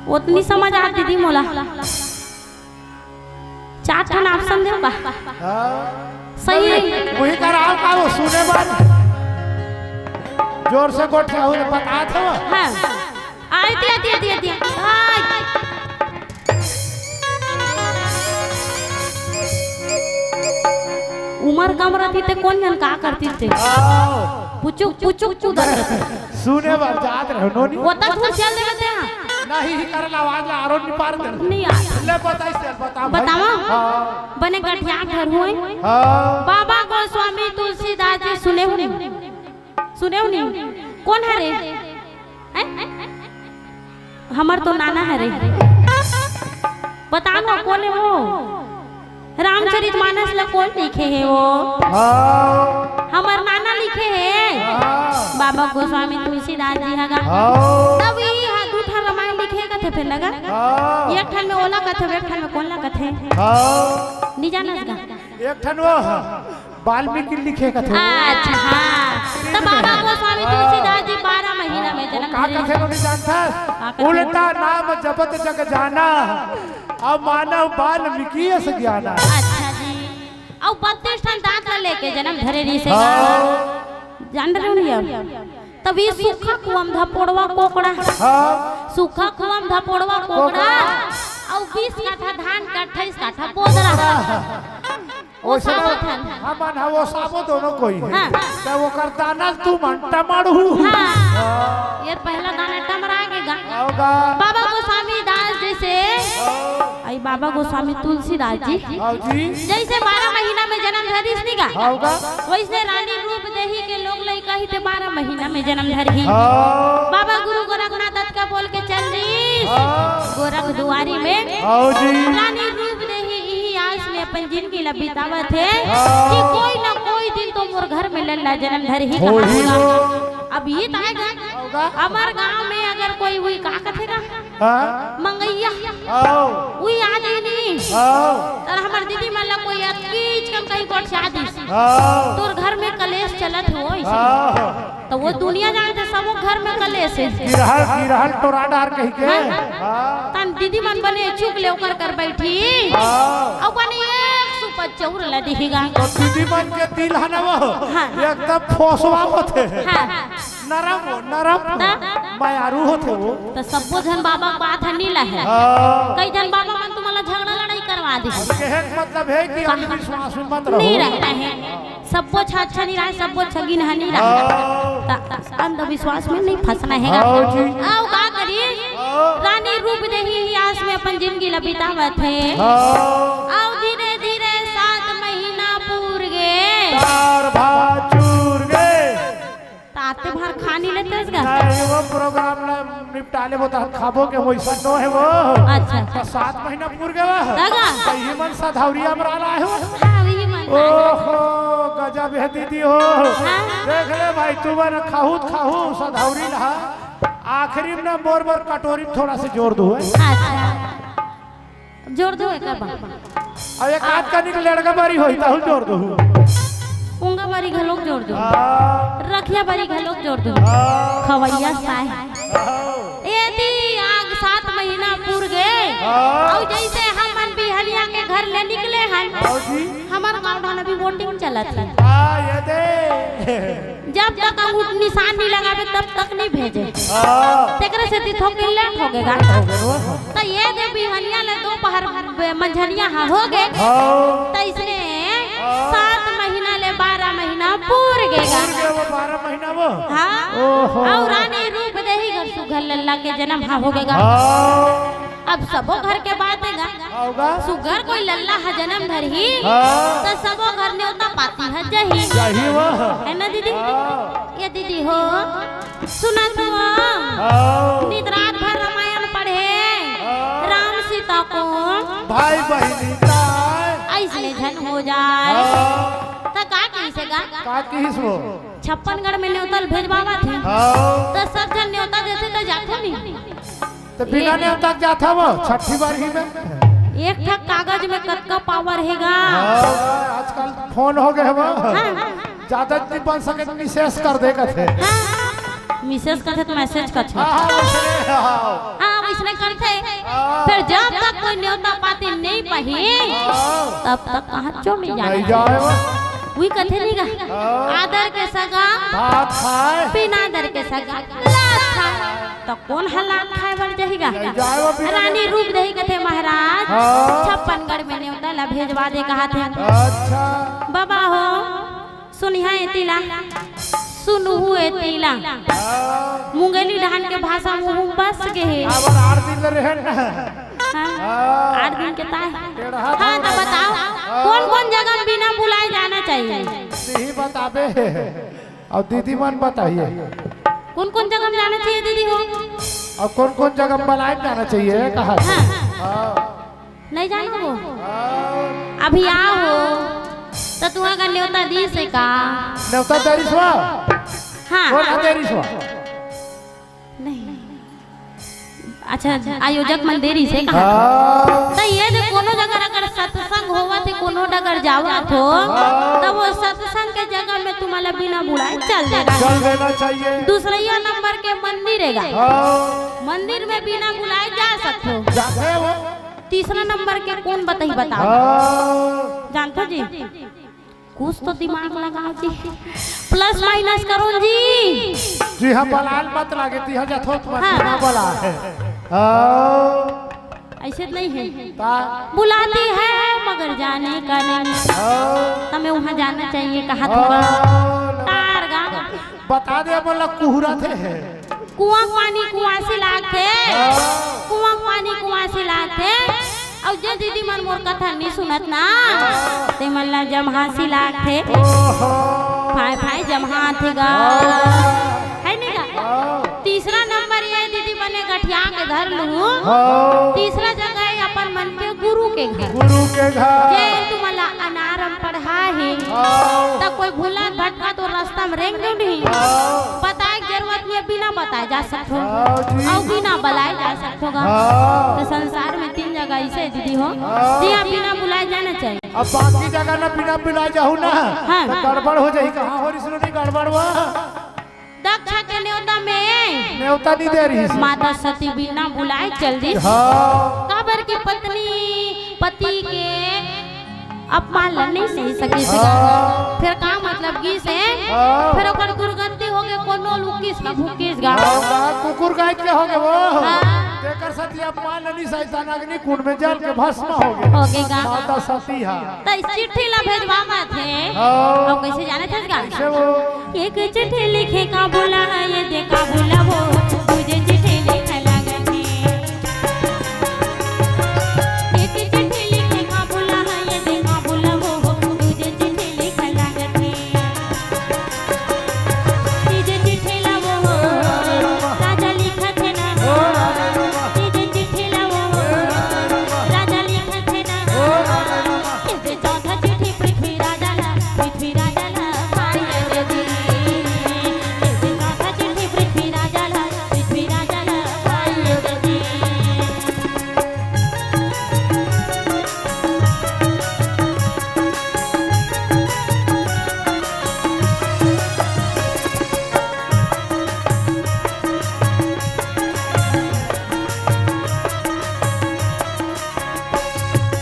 ओतनी समझ आ दीदी मोला। चार ठन option देव का? हाँ। सही। वही कराओ का वो सुने बर। जोर से गोठियाहू ले बता दो। हाँ। आय दिया, दिया, दिया, दिया। आय। उमर कम रहितिस ते कोन जन का करतिस ते? आओ। पुचुक, पुचुक कूदत रहितिस। सुने बर जात रहो नोनी। वो तक फुर चल देवे ते हाँ। नहीं ही करल आवाज ला आरो नहीं पार दे। नहीं यार। ले बताई से बता भाई। बतावा? हाँ। बने गठिया घर हुए। हाँ। बाबा गोस्वामी तुलसीदास जी सुने हुए। सुनेव नहीं? कोन हरे? हैं? हमर तो नाना हरे। बता ना, कोन हे वो? रामचरित मानस ला कोन लिखे हे वो? हाँ। हमर नाना लिखे हे। हाँ। बाबा गोस्वामी तुलसीदास जी हगा। हाँ। तब ये हा दू ठन रामायण लिखे कथे फेर नगा। हाँ। एक ठन में ओला कथे, एक ठन में कोन ला कथे? हाँ। नहीं जानस गा? एक ठन वो वाल्मीकि लिखे कथे। अच्छा, हाँ। त बाबा गोस्वामी तुलसीदास जी बारह महीना में जन्म का धरे। कथे, नहीं जानता? का कथे? उल्टा नाम जपत जग जाना, अब मानव वाल्मीकि अस ज्ञाना। अच्छा जी। अउ बत्तीस ठन दांत ला लेके जन्म धरे रिहिस हे। हाँ। जान रहे हो नहीं अब? तभी सूखा कुआं म धपोड़वा कोकड़ा। हाँ। सूखा कुआं म धपोड़वा कोकड़ा। कोकड़ा। अउ बीस काठा धान का अट्ठाईस काठा बोदरा। ओसने ओसाबो थन। हमन ह ओसाबो दोनों कोई हे। हाँ। त ओकर दाना तुमन टमाड़ू। हाँ। ये पहला दाना टमरा के गा। आओ गा। बाबा गोस्वामी दास जैसे, आओ। आई बाबा गोस्वामी तुलसीदास जी। आओ जी। जैसे बारह महीना में जन्म धरिस नी गा। आओ गा। वैसने रानी रूप देही के लोग लइका ही ते बारह महीना में जन्म धरही। आओ। बाबा गुरु गोरखनाथ दत्त का बोल के चल दिस। आओ। गोरख दुआरी में। आओ जी। रानी रूप देही इही आस में अपन जिंदगी ला बितावत हे हाँ। कि कोई ना कोई दिन तो मोर घर में लल्ला जन्म धरही होही कहावत। वो। अब ये तो आय गा, होगा। हमर गांव में अगर कोई हुई का कथे ना, हाँ। मंगैया, आओ। हुई आ जाई नी। आओ। त हमर दीदी मन ला कोई अतकीच कन कहीं गोठिया दिस। आओ। तोर घर में कलेश चलत हो, ऐसे। आओ। त वो दुनिया जानथे सबो घर में कलेश हे। गिरहल, गिरहल टोरा डार कही के। हाँ, हाँ। हाँ। तन दीदी मन बने चुप ले ओकर कर बैठी। हाँ। अउ बने एक सुपा चउर ला दिही गा। त दीदी मन के दिल हे ना वो, हाँ। एकदम फोसवा होथे। हाँ। नरम हो, नरम। त? मयारू होथे वो। त सब्बो झन बाबा के बात ह नी लहे। हाँ। कई झन बाबा मन तुमन ला झगड़ा लड़ाई करवा दिही। अब कहे के मतलब हे कि अंधविश्वास में मत रहो। नहीं रहना है। सब्बो झन अच्छा नहीं रहा, सब्बो झन गिनहा नहीं रहा। हाँ। त अंधविश्वास में नहीं फंसना है। हाँ जी। अउ का करी? हाँ। रानी रूप देही ही आस में अपन जिंदगी ला बितावत हे। हाँ। अउ धीरे धीरे सात महीना पूर गे। तार भात चूर गे। त आते भर खा नहीं लेते इसका? नहीं, वो program ला निपटा ले, वो तो हम खाबो के, वो ऐसा नो है वो। अच्छा। त सात महीना पूर गया। दादा। त ये मन सधौरिया मरा ला है वो। हाँ, वही मन। ओहो, गजब है दीदी हो। हाँ। देख ले भाई, तू मन खाहू त खाहू सधौरी ला। आखिरी में ना मोर मोर कटोरी में थोड़ा सा जोर दो है। अच्छा। जोर दो एकर बा। अब एक आध कनिक लड़का बारी होई, ताहू जोर दो। उंगा बारी घलोक जोर दो। हाँ। रखिया बारी घलोक जोर दो। हाँ। खवैया साय। हाँ। ए दी आग सात महीना पूर गे। हाँ। अउ जैसे हमन बिहनिया के घर ले निकले हन। हाँ जी। हमर गांव डाहर अभी voting चलत हे। हाँ, ये दे। जब तक अंगूठ निशान नहीं लगावे, तब तक नहीं भेजे। हाँ। तेकरे से दी थोक late हो गएगा। हो गए वो। त ये दे बिहनिया ले दोपहर बे-, मंझनिया हा हो गए। हाँ। त इसने हाँ। सात महीना ले बारह महीना पूर गएगा। पूर गए वो बारह महीना वो। हाँ। ओहो। अउ रानी रूप देही घर सुघर लल्ला के जन्म हा हो गएगा। हाँ। अब सबो घर के बात हे गा। होगा। सुघर कोई लल्ला ह जन्म धरही, हाँ। त सबो घर नेवता पाती ह जही। जही वो। है ना दीदी? हाँ। ये दीदी हो, सुनत हो? हाँ। नित रात भर रामायण पढ़े, हाँ। राम सीता को भाई बहिनी ताय। अइसने झन हो जाय। हाँ। त का किहिस गा? का किहिस वो? छप्पनगढ़ में नेवता ल भेजवावत हे। हाँ। त सब झन नेवता देथे त जाथो नहीं। त बिना नेवता के जाथा वो छट्ठी बार ही में। एक ठक कागज में कतका पावर हे गा। हाँ, आजकल फोन हो गए वो। हाँ। ज्यादा नहीं बन सके त मिसेज कर दे कथे। हाँ, मिसेज कथे त मैसेज कथे। हाँ, हाँ, वैसने, हाँ। हाँ, वैसने करथे। हाँ। फिर जब तक कोई नेवता पाती नहीं पाही, हाँ। तब तक कहाँ चो नहीं जाए। नहीं जाए वो। वही कथे नहीं गा। हाँ। आदर के सगा भात खाए। बिना आदर के सगा लात खाए। त कोन ह लात खाए बर जाही गा? नहीं जाए वो बिना रानी नेवता। रूप देही कथे महाराज। हाँ। छप्पनगढ़ में नेवता ला भेजवा दे कहाथे। अच्छा। बाबा हो, सुनिहा एती ला, सुनहू एती ला। हाँ। मुंगेली डहान के भाषा मुहूं बस गे हे। अब आठ दिन ले रहे ना। हाँ, हाँ। आठ दिन के ताय। टेढ़ा हाँ, तो थोड़ा बताओ, हाँ। कौन-कौन जगह बिना बुलाए जाना चाहिए? यही बताबे। अब दीदी मन बताइए। कौन-कौन जगह जाना चाहिए दीदी हो? अब कौन-कौन जगह बुलाए जाना चाहिए, कहा? हाँ। हाँ। नहीं जानो वो? हाँ। अभी आओ हो, त तुहा का नेवता दीस हे का? नेवता दे रिहिस वा? हाँ, कौन हाँ। दे रिहिस वा? नहीं। अच्छा, आयोजक मन दे रिहिस हे कहा। हाँ। त ये दे कोनो जगह अगर सत्संग होवत हे, कोनो डगर जावत हो, हाँ। त वो सत्संग के जगह में तुम्हारा बिना बुलाए चल देना। चल देना चाहिए। दूसरैया नंबर के मंदिर हे गा। हाँ। मंदिर में बिना बुलाए जा सकथो। जाथे वो। तीसरा नंबर के कोन बताही बताओ? हाँ। जानथो जी? कुछ तो दिमाग लगाओ जी। प्लस माइनस करो जी। जी हाँ, बलाल मत लागे, तिहा जथोत मत हाँ। ना बला है। हाँ। ऐसे तो नहीं है। ता- बुलाती है मगर जाने का नहीं। हाँ। तमें वहाँ जाना चाहिए, कहा हाँ। थोड़ा। तार गा। बता दे, बोला कुहरा थे है। कुआं पानी कुआसी लागथे। हाँ। कुआं पानी कुआसी लागथे। अउ जे दीदी मन मोर कथा नी सुनत ना, हाँ। ते मन ला जम्हासी लागथे। ओहो। फाय फाय जम्हाथे गा। हाँ। है नी गा? हाँ। तीसरा नंबर ये दीदी बने गठिया के धर लू। हाँ। तीसरा जगह ये अपन मन के गुरु के घर। गुरु के घर। जे तुमन ला अनार म पढ़ा हे, हाँ। त कोई भूला भटका तो रास्ता में रेंग नहीं। हाँ। बताए के जरूरत नहीं, बिना बताए जा सकथो। हाँ जी। अउ बिना बुलाए जा सकथो गा। हाँ। त संसार में तीन जगह ऐसे दीदी हो, हाँ। जिहाँ बिना बुलाए जाना चाहिए। अब बाकी जगह ना बिना बुलाए जाहू ना, हाँ। त गड़बड़ हो जाही। कहाँ हो रिहिस नहीं गड़बड़ हुआ? दक्ष के नेवता में नेवता नहीं दे रिहिस। माता सती बिना बुलाए चल दिस। हाँ। काबर की पत्नी पति के अपमान ल नहीं सही सकिस गा। हाँ। फिर का मतलब गिस हे? हाँ। फिर ओकर दुर्गति हो गे, कोनो लुकिस ना भूकिस गा। हाँ, हाँ, कुकुर गाय के हो गे वो। हाँ। तेकर सती अपमान ल नहीं सही, तन अग्नि कुंड में जल के भस्म हो गे। हो गे गा। माता सती हा। त चिट्ठी ला भेजवावत हे। हाँ। अउ कैसे जानत हस गा? कैसे वो? एक चिट्ठी लिखे का बोला, ये दे का बोला वो, दूजे चिट्ठी लिखे लागत हे। एक चिट्ठी लिखे का बोला, ये दे का बोला वो, दूजे चिट्ठी लिखे लागत हे। तीजे चिट्ठी ला वो, राजा लिखत हे ना। तीजे चिट्ठी ला वो, राजा लिखत हे ना। चौथा चिट्ठी पृथ्वी राजा ला, पृथ्वी राजा ला, भाई दे दी। चौथा चिट्ठी पृथ्वी राजा ला, पृथ्वी राजा ला, भाई दे दी।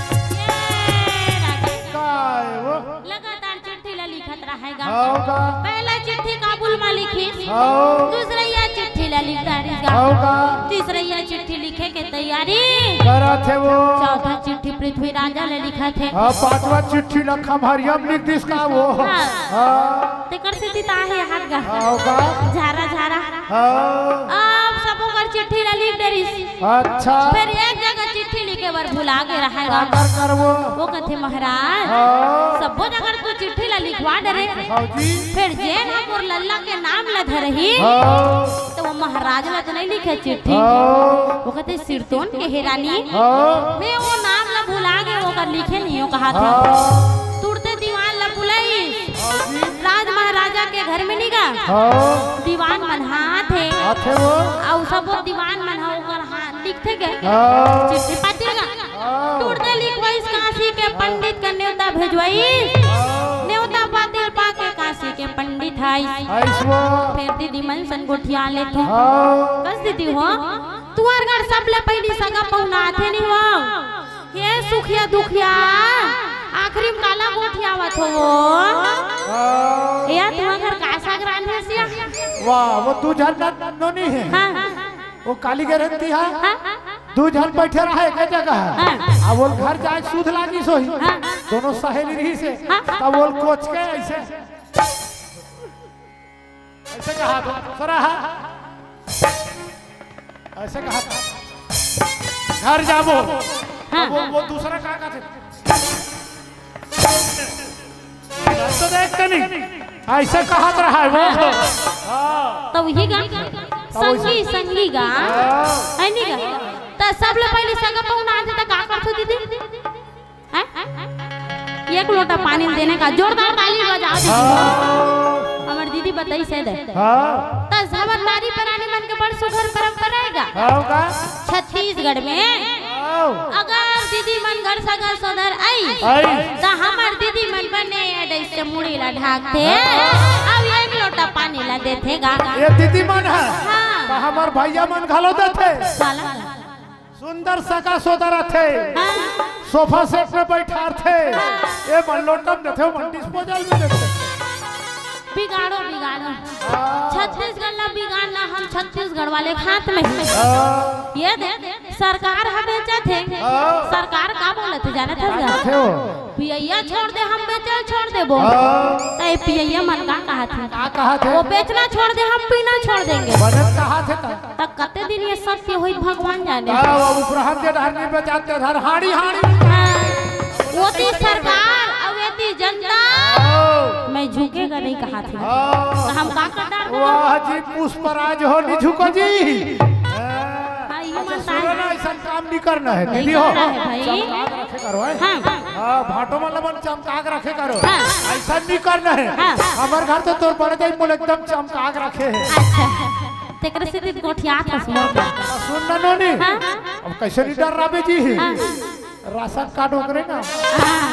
ये राजा। काय वो? लगातार चिट्ठी ला लिखत रहे गा। हव गा। पहला चिट्ठी काबुल मा लिखिस। हव। दूसरैया चिट्ठी ला लिख डारिस गा। हव गा। तीसरैया चिट्ठी लिखे के तैयारी करत हे वो। चौथा चिट्ठी पृथ्वी राजा ला लिखत हे। हाँ, पांचवा चिट्ठी ला खम्हरिया म लिख दिस का वो। हाँ। हाँ। तेकर सेती त आहे हाथ गा। हव गा। झारा झारा। हाँ। अब सबो कर चिट्ठी ला लिख डरिस। अच्छा। फिर एक जगह चिट्ठी लिखे बर भुला गे रहे गा। काकर करबो? वो कथे महाराज, हाँ। सब्बो जगह तो चिट्ठी ला लिखवा डरे। हाँ जी। फिर जेन ह मोर लल्ला के नाम ला धरही, हाँ। त वो महाराज ला तो नहीं लिखे चिट्ठी। हाँ। वो कथे सिरतोन के हे रानी, हाँ। मैं वो नाम ला बुला के ओकर लिखे नहीं हो कहा था। हाँ। तुरते दीवान ला बुलाई। हाँ जी। राज महाराजा के घर में नहीं गा। हाँ। दीवान मन हाथ है। हाथ है वो। अउ सब वो दीवान मन हा ओकर हाथ लिखथे के। हाँ। चिट्ठी पाती गा। हाँ। तुरते लिखवाइस काशी के पंडित के नेवता भेजवाइस। हाँ। नेवता पाती पाके काशी के पंडित आइस। आइस वो। फेर दीदी मन सन गोठिया लेथे। हाँ। कस दीदी हो? तुहर घर सबले पहिली सगा पहुना आथे नहीं हो? ये सुखिया दुखिया, आखिरी में काला गोठियावत हो वो? हाँ। या तुहर घर का साग रांधे सिया? वाह, वो दू झन ना नोनी है। हाँ। वो काली गारंटी है। हाँ। दू झन बैठे रहे एक जगह। हाँ। अब वो घर जाए सूध लागी सोही। हाँ। दोनों सहेली रही से। हाँ। तब वो कोच के ऐसे ऐसे कहा तो दूसरा है। ऐसे कहा था। घर जाबो। हाँ। तो वो, वो दूसरा का कहथे? तो देख के नहीं। ऐसे कहा रहा है वो। हाँ। तो वही गा। तो वही संगी, संगी गा। हाँ। है नहीं गा? तो सब ले पहले सगा पहुना आथे तो का करथो दीदी? हैं? एक लोटा पानी देने का जोरदार ताली बजाओ दीदी। हाँ। हमर दीदी बताइस हे दे। हाँ। त हमर नारी परानी मन के बड़ सुघर परंपरा हे गा। हाँ का? छत्तीसगढ़ में हाँ। अगर दीदी मन घर सगा सोदर आई, आई। त हमर दीदी मन बने अडई से मुड़ी ला ढाकथे। हाँ। अब एक लोटा पानी ला देथे गा। ये दीदी मन है। हाँ। त हमर भैया मन घलो देथे। साला। सुंदर सगा सोदर आथे, हाँ। सोफा सेट में बैठारथे, हाँ। ए मन लोटा में देथे, मन डिस्पोजल में देथे। बिगाड़ो, बिगाड़ो। हाँ। छत्तीसगढ़ ला बिगाड़ना हम छत्तीसगढ़ वाले के हाथ में हे। हाँ। ये दे, सरकार ह बेचत हे। हाँ। सरकार का बोलत हे, जानत हस का गा? कहत हे वो? पियैया छोड़ दे, हम बेचल छोड़ देबो। हाँ। त ए पियैया मन का कहत हे? का कहत हे? वो बेचना छोड़ दे, हम पीना छोड़ देंगे। बनत कहत हे त। त कते दिन ये सत्य होई भगवान जाने। हाँ, वो उपराहत के डहर नहीं बेचाते, डहर हाड़ी, हाड़ी। हाँ, वो ती सरकार, अब ये ती जनता, हाँ। मैं झुकेगा नहीं कहत हे। हाँ। त हम का कर डार देबो? वाह जी, पुष्पराज हो, नहीं झुको जी। हाँ, ये अच्छा, मनता सुनो हे। ना, ऐसा काम नहीं करना है, नहीं दीदी हो। करना है भाई। चमका के रखे करो, हैं? हाँ। हाँ, भाटो मन ला मन चमका के रखे करो। हाँ। ऐसा नहीं करना है। हाँ। हमर घर तो तोर बड़े दाई मोला एकदम चमका के रखे हे। अच्छा। तेकरे सेती गोठियात हस मोर। सुन ना नोनी, हाँ? अब कैसे नहीं डर रहा जी? हाँ। राशन कार्ड ओकरे ना। हाँ।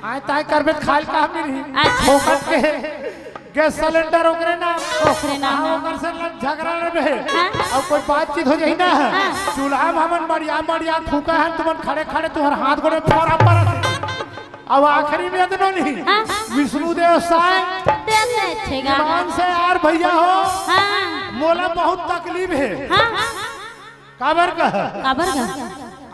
आय ताय करबे त खाय ल का मिलही? अच्छा। फोकट के गैस सिलेंडर ओकरे ना। ओकरे ना, हाँ, हाँ। ओकर से लड़ झगड़ा रहे। हाँ। अब कोई बातचीत हो जाही ना। हाँ। चूल्हा में हमन मड़िया मड़िया फूका हन, तुमन खड़े खड़े तुहर हाथ गोड़े फोरा परत। अब आखिरी में दे नोनी। हाँ। विष्णु देव साय। दे दे छेगा। ईमान से यार भैया हो। हाँ। मोला बहुत तकलीफ हे। हाँ। काबर का? काबर का?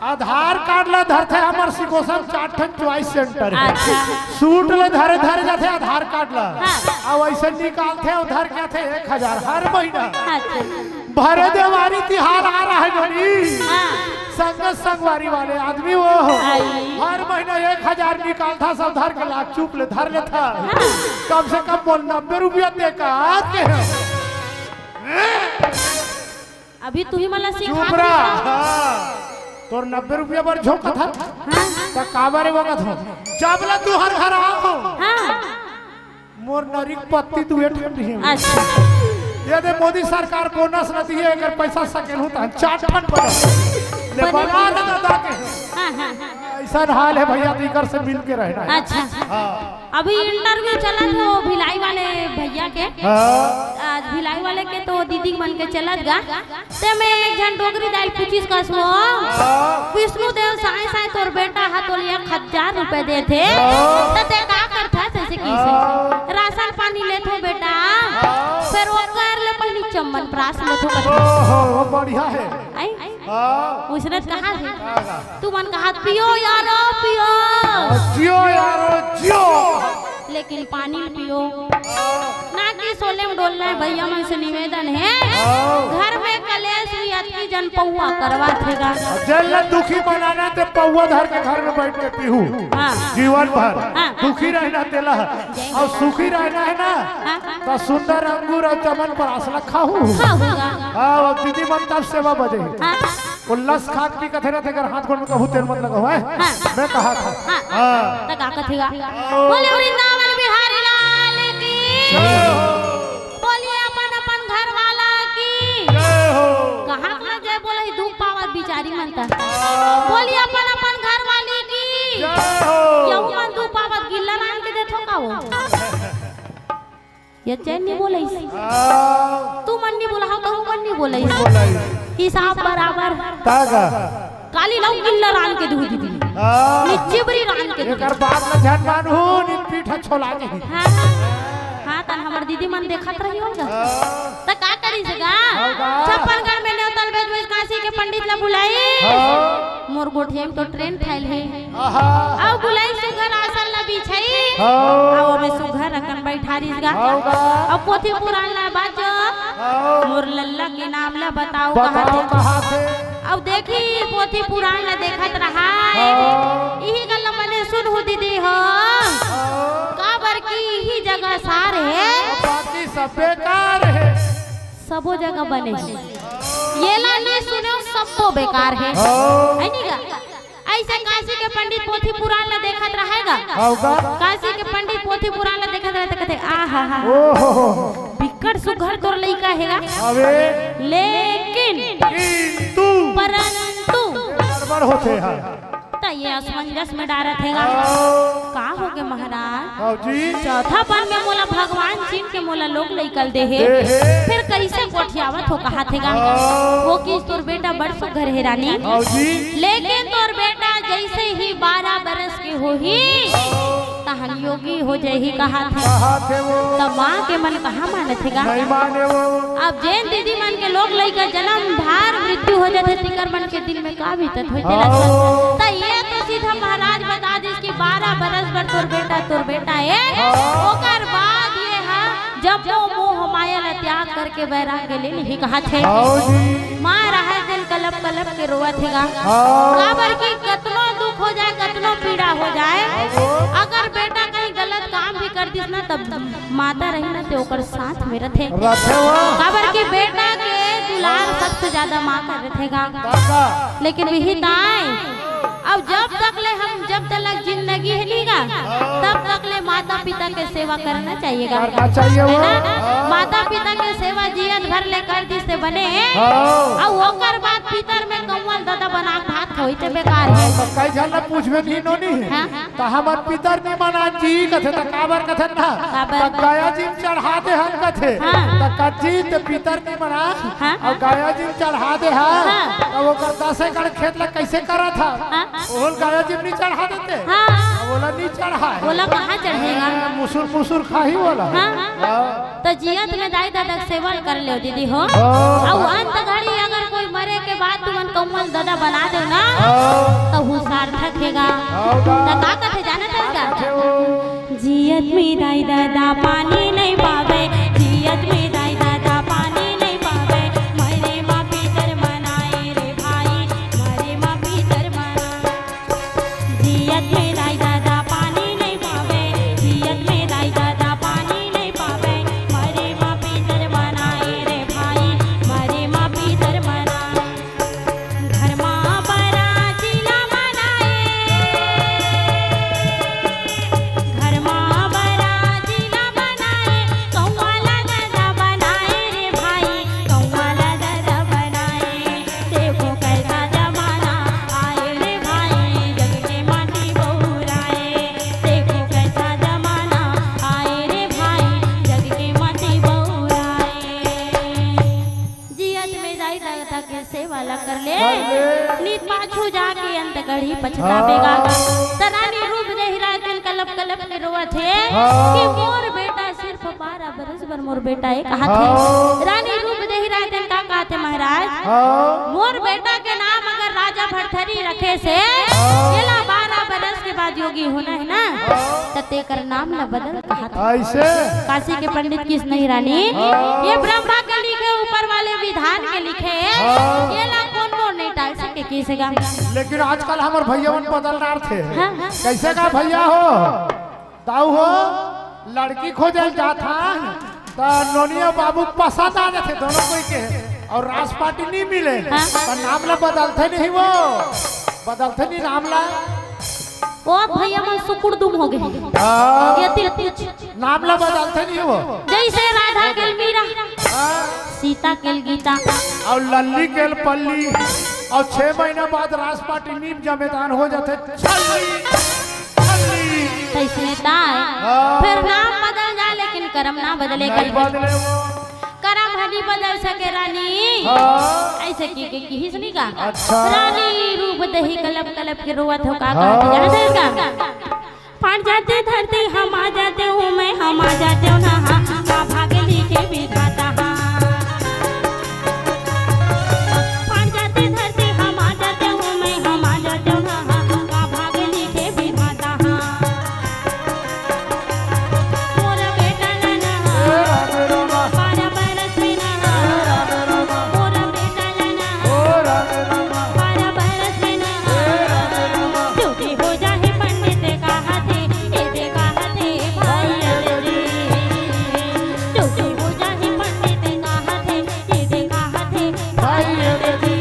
आधार कार्ड ला धरथे हमर सिकोसा म चार ठन चॉइस सेंटर हे। अच्छा। सूट ला धरे धरे जाथे आधार कार्ड ला। हाँ। अउ अइसे निकालथे अउ धर के आथे एक हजार हर महीना। अच्छा। भरे देवारी तिहार आ रहा है नोनी। हाँ। संग संगवारी वाले आदमी वो। आई। हर महीना एक हजार निकालथा, सब धर के लाख चुप ले धर लेथा। हाँ। कम से कम बोल नब्बे रुपया दे का आते हैं। अभी तुही मन ला सिखा चुप रहा। हाँ। तोर नब्बे रुपया बर झोंकत हन। हाँ। त काबर ए बकत हो? जब ले तुहर घर आओ। हाँ। मोर नरिक पत्ती दुए ठन रही। अच्छा। ये दे मोदी सरकार बोनस न दिए, अगर पैसा सकेलहूं त चार ठन बना। ले बने बना दे। दादा के। हाँ, हाँ, हाँ। ऐसा हाल है भैया, तो इकर से मिल के रहना है। अच्छा। हाँ। अभी इंटरव्यू चलत हे भिलाई वाले भैया के। हाँ। आज भिलाई वाले के तो दीदी मन के चलत गा। ते में एक झन डोकरी दाई पूछिस कस वो, हाँ। विष्णु देव साय साय तोर बेटा हा तोला एक हजार रुपया देथे, हाँ। त ते का करथस? ऐसे किसे हाँ। राशन पानी लेथो बेटा, हाँ। फेर ओकर ले पहिली चम्मन प्रास लेथो कथे। ओहो, वो बढ़िया है। आई? हाँ। उसने कहा है, हाँ। तुमन कहा पियो यारो पियो। हाँ, जियो यारो जियो। लेकिन पानी पियो। हाँ। ना कि सोले में डोलना है, भैया मन से निवेदन है। हाँ। घर में कलेश हुई अतकी जन पौवा करवा थेगा। जेन ला दुखी बनाना ते पौवा धर के घर में बैठ के पीहू। हाँ। जीवन भर हाँ। दुखी रहना तेला। जय अउ हो। सुखी रहना है ना, हाँ। त सुंदर अंगूर अउ चमन प्रास ला खाहू। खाहू गा। हाँ, अउ दीदी मन तब सेवा बजे। हाँ। वो लस खात की कथे रथे, अगर हाथ गोड़ में कभू तेल मत लगाओ, हैं? हाँ। मैं कहा था। हाँ। हाँ। त का कथेगा? बोले वृंदावन बिहारी लाल की। जय हो। बोलिए अपन अपन घर वाला की। जय हो। कहाँ कहाँ जय बोले ही दुख पावत बिचारी मन त। हाँ। बोलिए अपन अपन घर वाली की। जय हो। यहू मन दुख पावत गिल्ला रान के देथो का वो? ये चैन नहीं बोलइस। हाँ। तू मन नहीं बोला हो, कहूँ मन नहीं बोलइस। नहीं बोलइस। हिसाब बराबर। तागा। काली लऊ गिल्ला रान के दूध दी। हाँ। निच्ची बरी रान के दूध। एकर बात न झन मानहू, नी पीठा छोला जी। हाँ। हाँ, तन हमर दीदी मन देखत रही होगा। हाँ। त का करिस गा? हाँ, का? छप्पनगढ़ में नेवतल भेज भेज काशी के पंडित ला बुलाई। हाँ। मोर गोठिया में तो ट्रेन फैल है। आहा। अउ बुलाई सुघर आसन ला बिछाई। हाँ। अउ ओमे सुघर अकन बैठारिस गा। हाँ, गा। अउ पोथी पुराण ला बाचो। हाँ। मोर लल्ला के नाम ला बताओ बताओ कहाथे। कहाथे। अउ देखी पोथी पुराण ला देखत रहा। हाँ। इही गल्ला मने सुनहू दीदी हो। हाँ। काबर की इही जगह सार है। बाकी सब बेकार है। सबो जगह बने। येला नहीं सुने, सबो बेकार है। हाँ। है नहीं गा? ऐसे काशी के पंडित पोथी पुराण ला देखत रहेगा। हाँ, का? काशी के पंडित पोथी पुराण ला देखत रहे त कथे, "आ हा हा। ओहो। बिकट सुघर तोर लइका हेगा।" अबे। लेकिन। किंतु। परंतु। गड़बड़ होथे हा। त ये असमंजस में डारत हेगा। हाँ। का होगे महाराज? हाँ जी। चौथा पन में मोला भगवान चिन्ह के मोला लोग लइका ल दे हे। दे हे। फिर कइसे गोठियावत हो कहाथे गा? हाँ। वो कि तोर बेटा बड़ सुघर हे रानी। हाँ जी। लेकिन तोर बेटा जइसे ही बारह बरस के होही, तहन योगी हो जाही कहाथे। कहाथे वो। त माँ के मन कहाँ मानथे गा? नहीं माने वो। अब जेन दीदी मन के लोग लइका जनम भार मृत्यु हो जाथे, तिकर मन के दिल में का बीतत होही तेला हाँ। सोच। त ये तो सीधा महाराज बता दिस कि बारह बरस बर तोर बेटा, तोर बेटा ए। हाँ। ओकर बाद ये हा जब वो मोह माया ला त्याग करके बैराग्य ले लिही कहाथे। हाँ जी। माँ रहय तेन कलप कलप के रोवत हे गा। हाँ। काबर कि कतनो दुख हो जाए, कतनो पीड़ा हो जाए, हाँ वो। अगर बेटा कहीं गलत काम भी कर दिस ना, तब माता रही ना ते ओकर साथ में रथे। रथे वो। काबर कि बेटा के दुलार सबसे ज्यादा माँ का रथे गा। दादा। लेकिन विहिताएं, अब जब तक ले हम, जब तक जिंदगी हे नी गा, तब तक ले माता पिता के सेवा करना चाहिए गा। करना चाहिए है वो। ना? हाँ। माता पिता के सेवा जियत भर ले कर दिस ते बने। हाँ। अउ ओकर बाद पितर में कौन ददा बना के भात खवई ते बेकार हे। हाँ, त कई झन ला पूछबे नहीं नोनी हे। हाँ। त हमर पितर नी मना जी कथे, त काबर कथे ना? काबर? त गया जी म चढ़ा दे हन कथे। हाँ। त कच्ची ते पितर नी मना, हाँ। अउ गया जी म चढ़ा दे हन। हाँ। त ओकर दस एकड़ खेत ला कइसे करत हा? हाँ। ओला गया जी म नी चढ़ा देते? हाँ। अउ ओला नी चढ़ाए। ओला कहाँ चढ़ेगा? हाँ, मुसुर मुसुर खाही ओला। हाँ। हाँ। त जियत में दाई ददा के सेवा ल कर लेव दीदी हो। हाँ। अउ अंत घड़ी अगर कोई मरे के बाद तुमन कौमल ददा बना देव ना, हाँ। त हू सार्थक हेगा। हाँ, हाँ। त का कथे जानत हस का? का कथे वो? जियत में दाई ददा पानी नहीं पावे, जियत में दाई ददा पानी नहीं पावे, मरे मा पितर मनाए रे भाई, मरे मा पितर मनाए। जियत में दाई ददा पानी नहीं पावे, जियत में दाई ददा पानी नहीं पावे, मरे मा पितर मनाए रे भाई, मरे मा पितर मनाए। घर मा बराती ला मनाए, घर मा बराती ला मनाए, कौआ ला ददा बनाए रे भाई, कौआ ला ददा बनाए। देखो कैसा जमाना आए रे भाई, जग के माटी बउराए। देखो कैसा जमाना आए रे भाई, जग के माटी बउराए। जियत में दाई ददा के सेवा ला कर ले। कर ले। नित पाछू जाके अंत घड़ी पछताबेगा। हाँ। त रानी रूप देही राय तेन कलप कलप के रोवत हे हाँ। कि मोर बेटा सिर्फ बारह बरस बर मोर बेटा ए कहाथे। हाँ। रानी रूप देही राय तेन का कहाथे महाराज? हाँ। मोर बेटा के नाम अगर राजा भरथरी रखे से, हाँ। एला बारह बरस के बाद योगी होना हे ना, हाँ। त तेकर नाम ला बदल कहाथे। अइसे? काशी के पंडित कहिस नहीं रानी, हाँ। ये ब्रह्मा के लिखे, ऊपर वाले विधान के लिखे, हाँ। एला कोनो नहीं टाल सके कहिस गा। लेकिन आजकल हमर भैया मन बदल डारथे। हाँ, हाँ। कइसे का भैया हो? दाऊ हो, लड़की खोजे ल जात हन, त नोनी अउ बाबू पसंद आ जाथे दोनों कोई के। अउ रास पार्टी नहीं मिले, हाँ। त नाम ला बदलथे नहीं वो, बदलथे नहीं नाम ला। ओ भैया मन सुकुड़ दुम हो गे। हाँ। ये तिल कुछ। नाम ला बदलथे नहीं वो। जैसे राधा के मीरा, हाँ। सीता के गीता। अउ लल्ली के पल्ली, अउ छह महीना बाद रास पार्टी नीम जमेदान हो जाथे। छल्ली, छल्ली। तैसे ताय। हाँ। फिर नाम बदल जाय, लेकिन करम ना बदले नहीं कभी। बदले वो। करम ह नी बदल सके रानी। हाँ। ऐसे की के किहिस नी का? अच्छा। रानी रूप देही कलप कलप के रोवत हो का हाँ। कहत जानत हस का? फट जाथे धरती हम आ जाते हूँ मैं हम आ जाते हूँ ना हाँ, का भाग लिखे विधाता हाँ। फट जाथे धरती हम आ जाते हूँ मैं हम आ जाते हूँ ना हाँ, का भाग लिखे विधाता हाँ। मोर बेटा ला ना ए राम राम। बारह बरस में ना। ए राम राम। मोर बेटा ला ना। ओ राम राम। बारह बरस में ना। ए राम राम। ड्यूटी हो जाहे पंडित कहाथे, ए दे कहाथे भाई जी। ड्यूटी हो जाहे पंडित कहाथे, ए दे कहाथे भाई जी।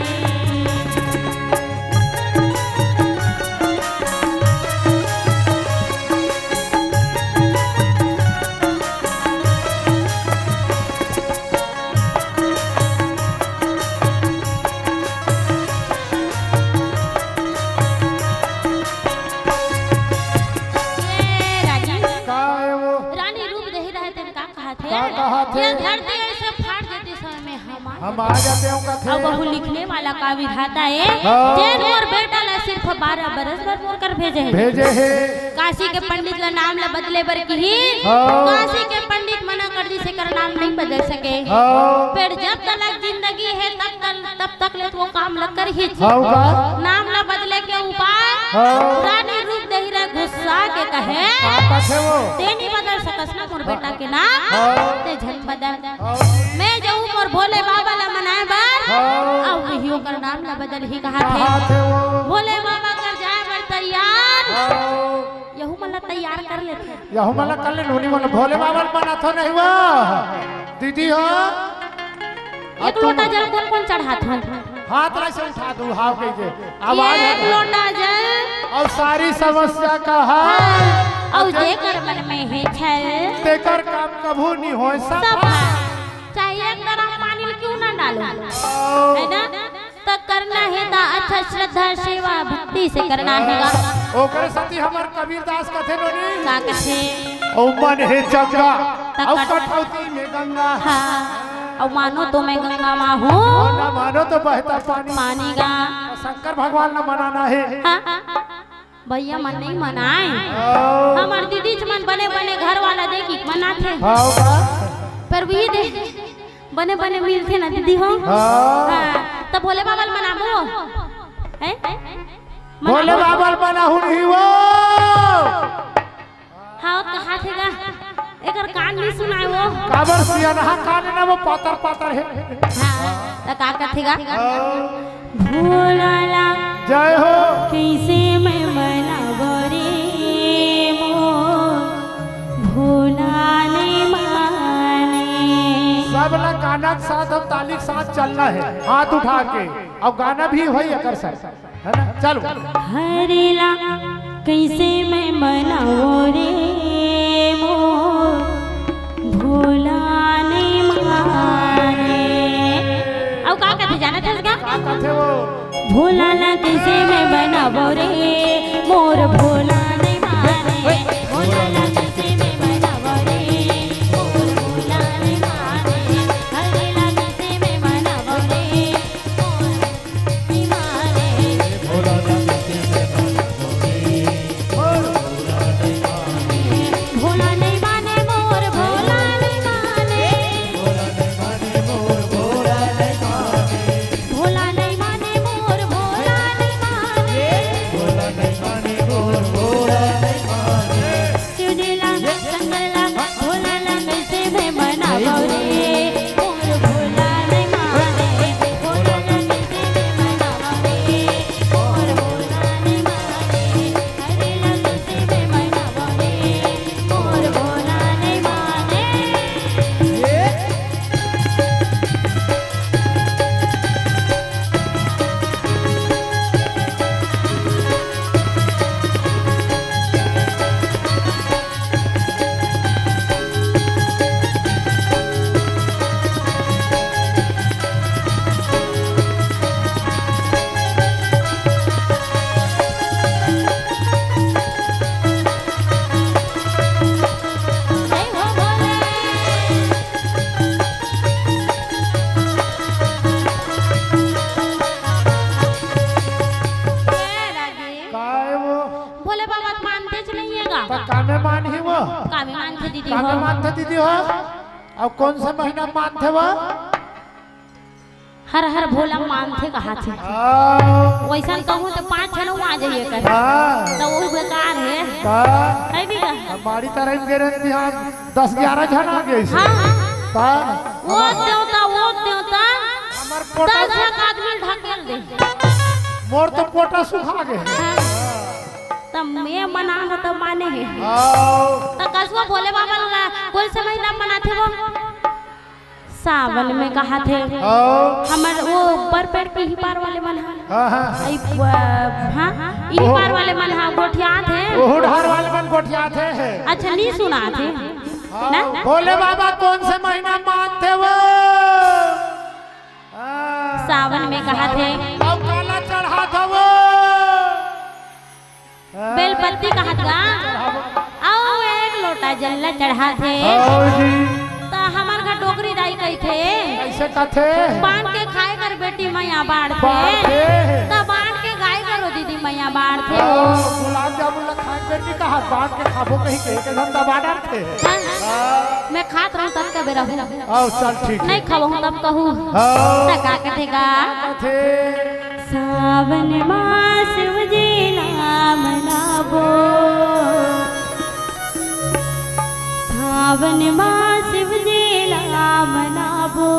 ए रानी, का है वो? रानी रूप देही रहे तेन का कहाथे? का कहाथे? ये धरती ऐसे फाट जाते समय में हम आ हम आ जाते हो कथे। अब वहू लिखने वाला का विधाता है, हाँ। जेन मोर बेटा ला सिर्फ बारह बरस बर मोर कर भेजे हे। भेजे हे। काशी के पंडित ला नाम ला बदले बर किही। हाँ। काशी के पंडित मना कर दिस, एकर नाम नहीं बदल सके। हाँ। फेर जब तलक जिंदगी हे तब तल, तब तक ले तो वो काम ला करही। हाँ, का? नाम ला बदले के उपाय। हाँ। रानी रूप देही रहे गुस्सा के कहे। का कथे वो? ते नहीं बदल सकस ना मोर बेटा के नाम। हाँ। ते झन बदल। हाँ। मैं जाहूँ मोर भोले बाबा ला मनाए बर। हाँ। अउ वही ओकर नाम ला बदलही कहाथे। कहाथे वो? भोले बाबा कर जाए बर तैयार। हाँ। यहू मन ला तैयार कर लेथे। यहू मन ला कर ले, नोनी मन ला भोले बाबा ला मनाथो नहीं वो। दीदी हो। एक लोटा जल कोन कोन चढ़ाथन? हाथ ला से उठा दू, हाव कहिके। आवाज एक है। लोटा जल। अउ सारी समस्या का हल। हाँ, अउ जेकर मन में हे छल। तेकर काम कभू नहीं होय सफल। सफल। चाहे एक ड्राम पानी में क्यों ना डालो। ओ। है ना? त करना हे त अच्छा श्रद्धा, सेवा, भक्ति से करना हे गा। ओकरे सेती हमर कबीरदास कथे नोनी। का कथे? ओ मन हे चंगा, त अउ कट- कटौती में गंगा। हाँ। अउ मानो तो मैं गंगा माँ हूँ। अउ ना मानो तो बहता पानी। पानी गा। शंकर भगवान ला मनाना हे। हाँ। भैया मन नहीं मनाए। ओ। हमर दीदी मन बने बने घर वाला देखी मनाथे। हाँ बा। पर वही दे बने बने मिलथे ना दीदी हो। हाँ। हाँ। त भोले बाबा ला मनाबो। हैं? भोले मनाबो। बाबा ला मनाहूँ नहीं वो। हाँ, कहाथे गा। एकर कान नहीं सुनाए वो। काबर सियानहा कान ना वो पातर पातर हे। हाँ, त का कथे गा? हाँ। भोला ला जय हो। कैसे मैं मनावो रे मोर भोला नहीं माने। सब ला गाना के साथ अउ ताली के साथ चलना हे, हाथ उठा के। अउ गाना भी होही एकर साथ। है ना? चलो। हरे ला कैसे मैं मनावो रे मोर भोला नहीं माने। अउ का कथे जानत हस गा? का कथे वो? भोला ला कैसे मैं मनावो रे मोर भोला नहीं माने। भोला ला कैसे मैं मनावो रे मोर भोला नहीं माने। हरे ला कैसे मैं मनावो रे मोर का के मानथे दीदी हो? अउ कौन से महीना मानथे वो? हर हर भोला मानथे कहाथे। हाँ। वैसन कहूँ तो पाँच झन आ जाइए कहे। हाँ। तो वो बेकार है। हाँ। है भी का? हमारी तरह इन गिरे बिहान दस ग्यारह झन आ गए इसे। हाँ। हाँ। वो देवता, वो देवता। हमार पोटा दस लाख आदमी ढकेल दे। मोर तो पोटा सुखा गए। हाँ। तब मैं मना न तो माने है। हाँ। तो कसुआ भोले बाबा ला कौन से महीना मनाथे वो? सावन में कहाथे। हाँ। हमर वो ऊपर पेड़ के ही पार वाले मन हा। हाँ, हाँ। ई, अ, हाँ, ई ओहो। पार वाले मन हा गोठियाथे। ओहो ढार वाले मन गोठियाथे है। अच्छा, नहीं सुनाथे। हाँ, ना? भोले बाबा कौन से महीना मानथे वो? हाँ। सावन में कहाथे। अउ काला चढ़ाथे वो? बेलपत्ती कहत गा, अउ एक लोटा जल ला चढ़ाथे। हाँ जी। त हमर घर डोकरी दाई कहिथे, कैसे कथे? बांट के खाए कर बेटी मैया बाढ़थे। बाढ़थे। त बांट के खाए करो दीदी मैया बाढ़थे। हाँ, गुलाब जामुन ला खाए बेटी कहा, बांट के खाबो कहीं के, के धंधा बाढ़ थे। हाँ। हाँ। मैं खात रहूं तब कबे रहूं। आओ, चल ठीक है। नहीं खाबो तब कहूं। हाँ। त का कथे गा? कथे। सावन मास उजेला मनाबो, सावन मास उजेला मनाबो।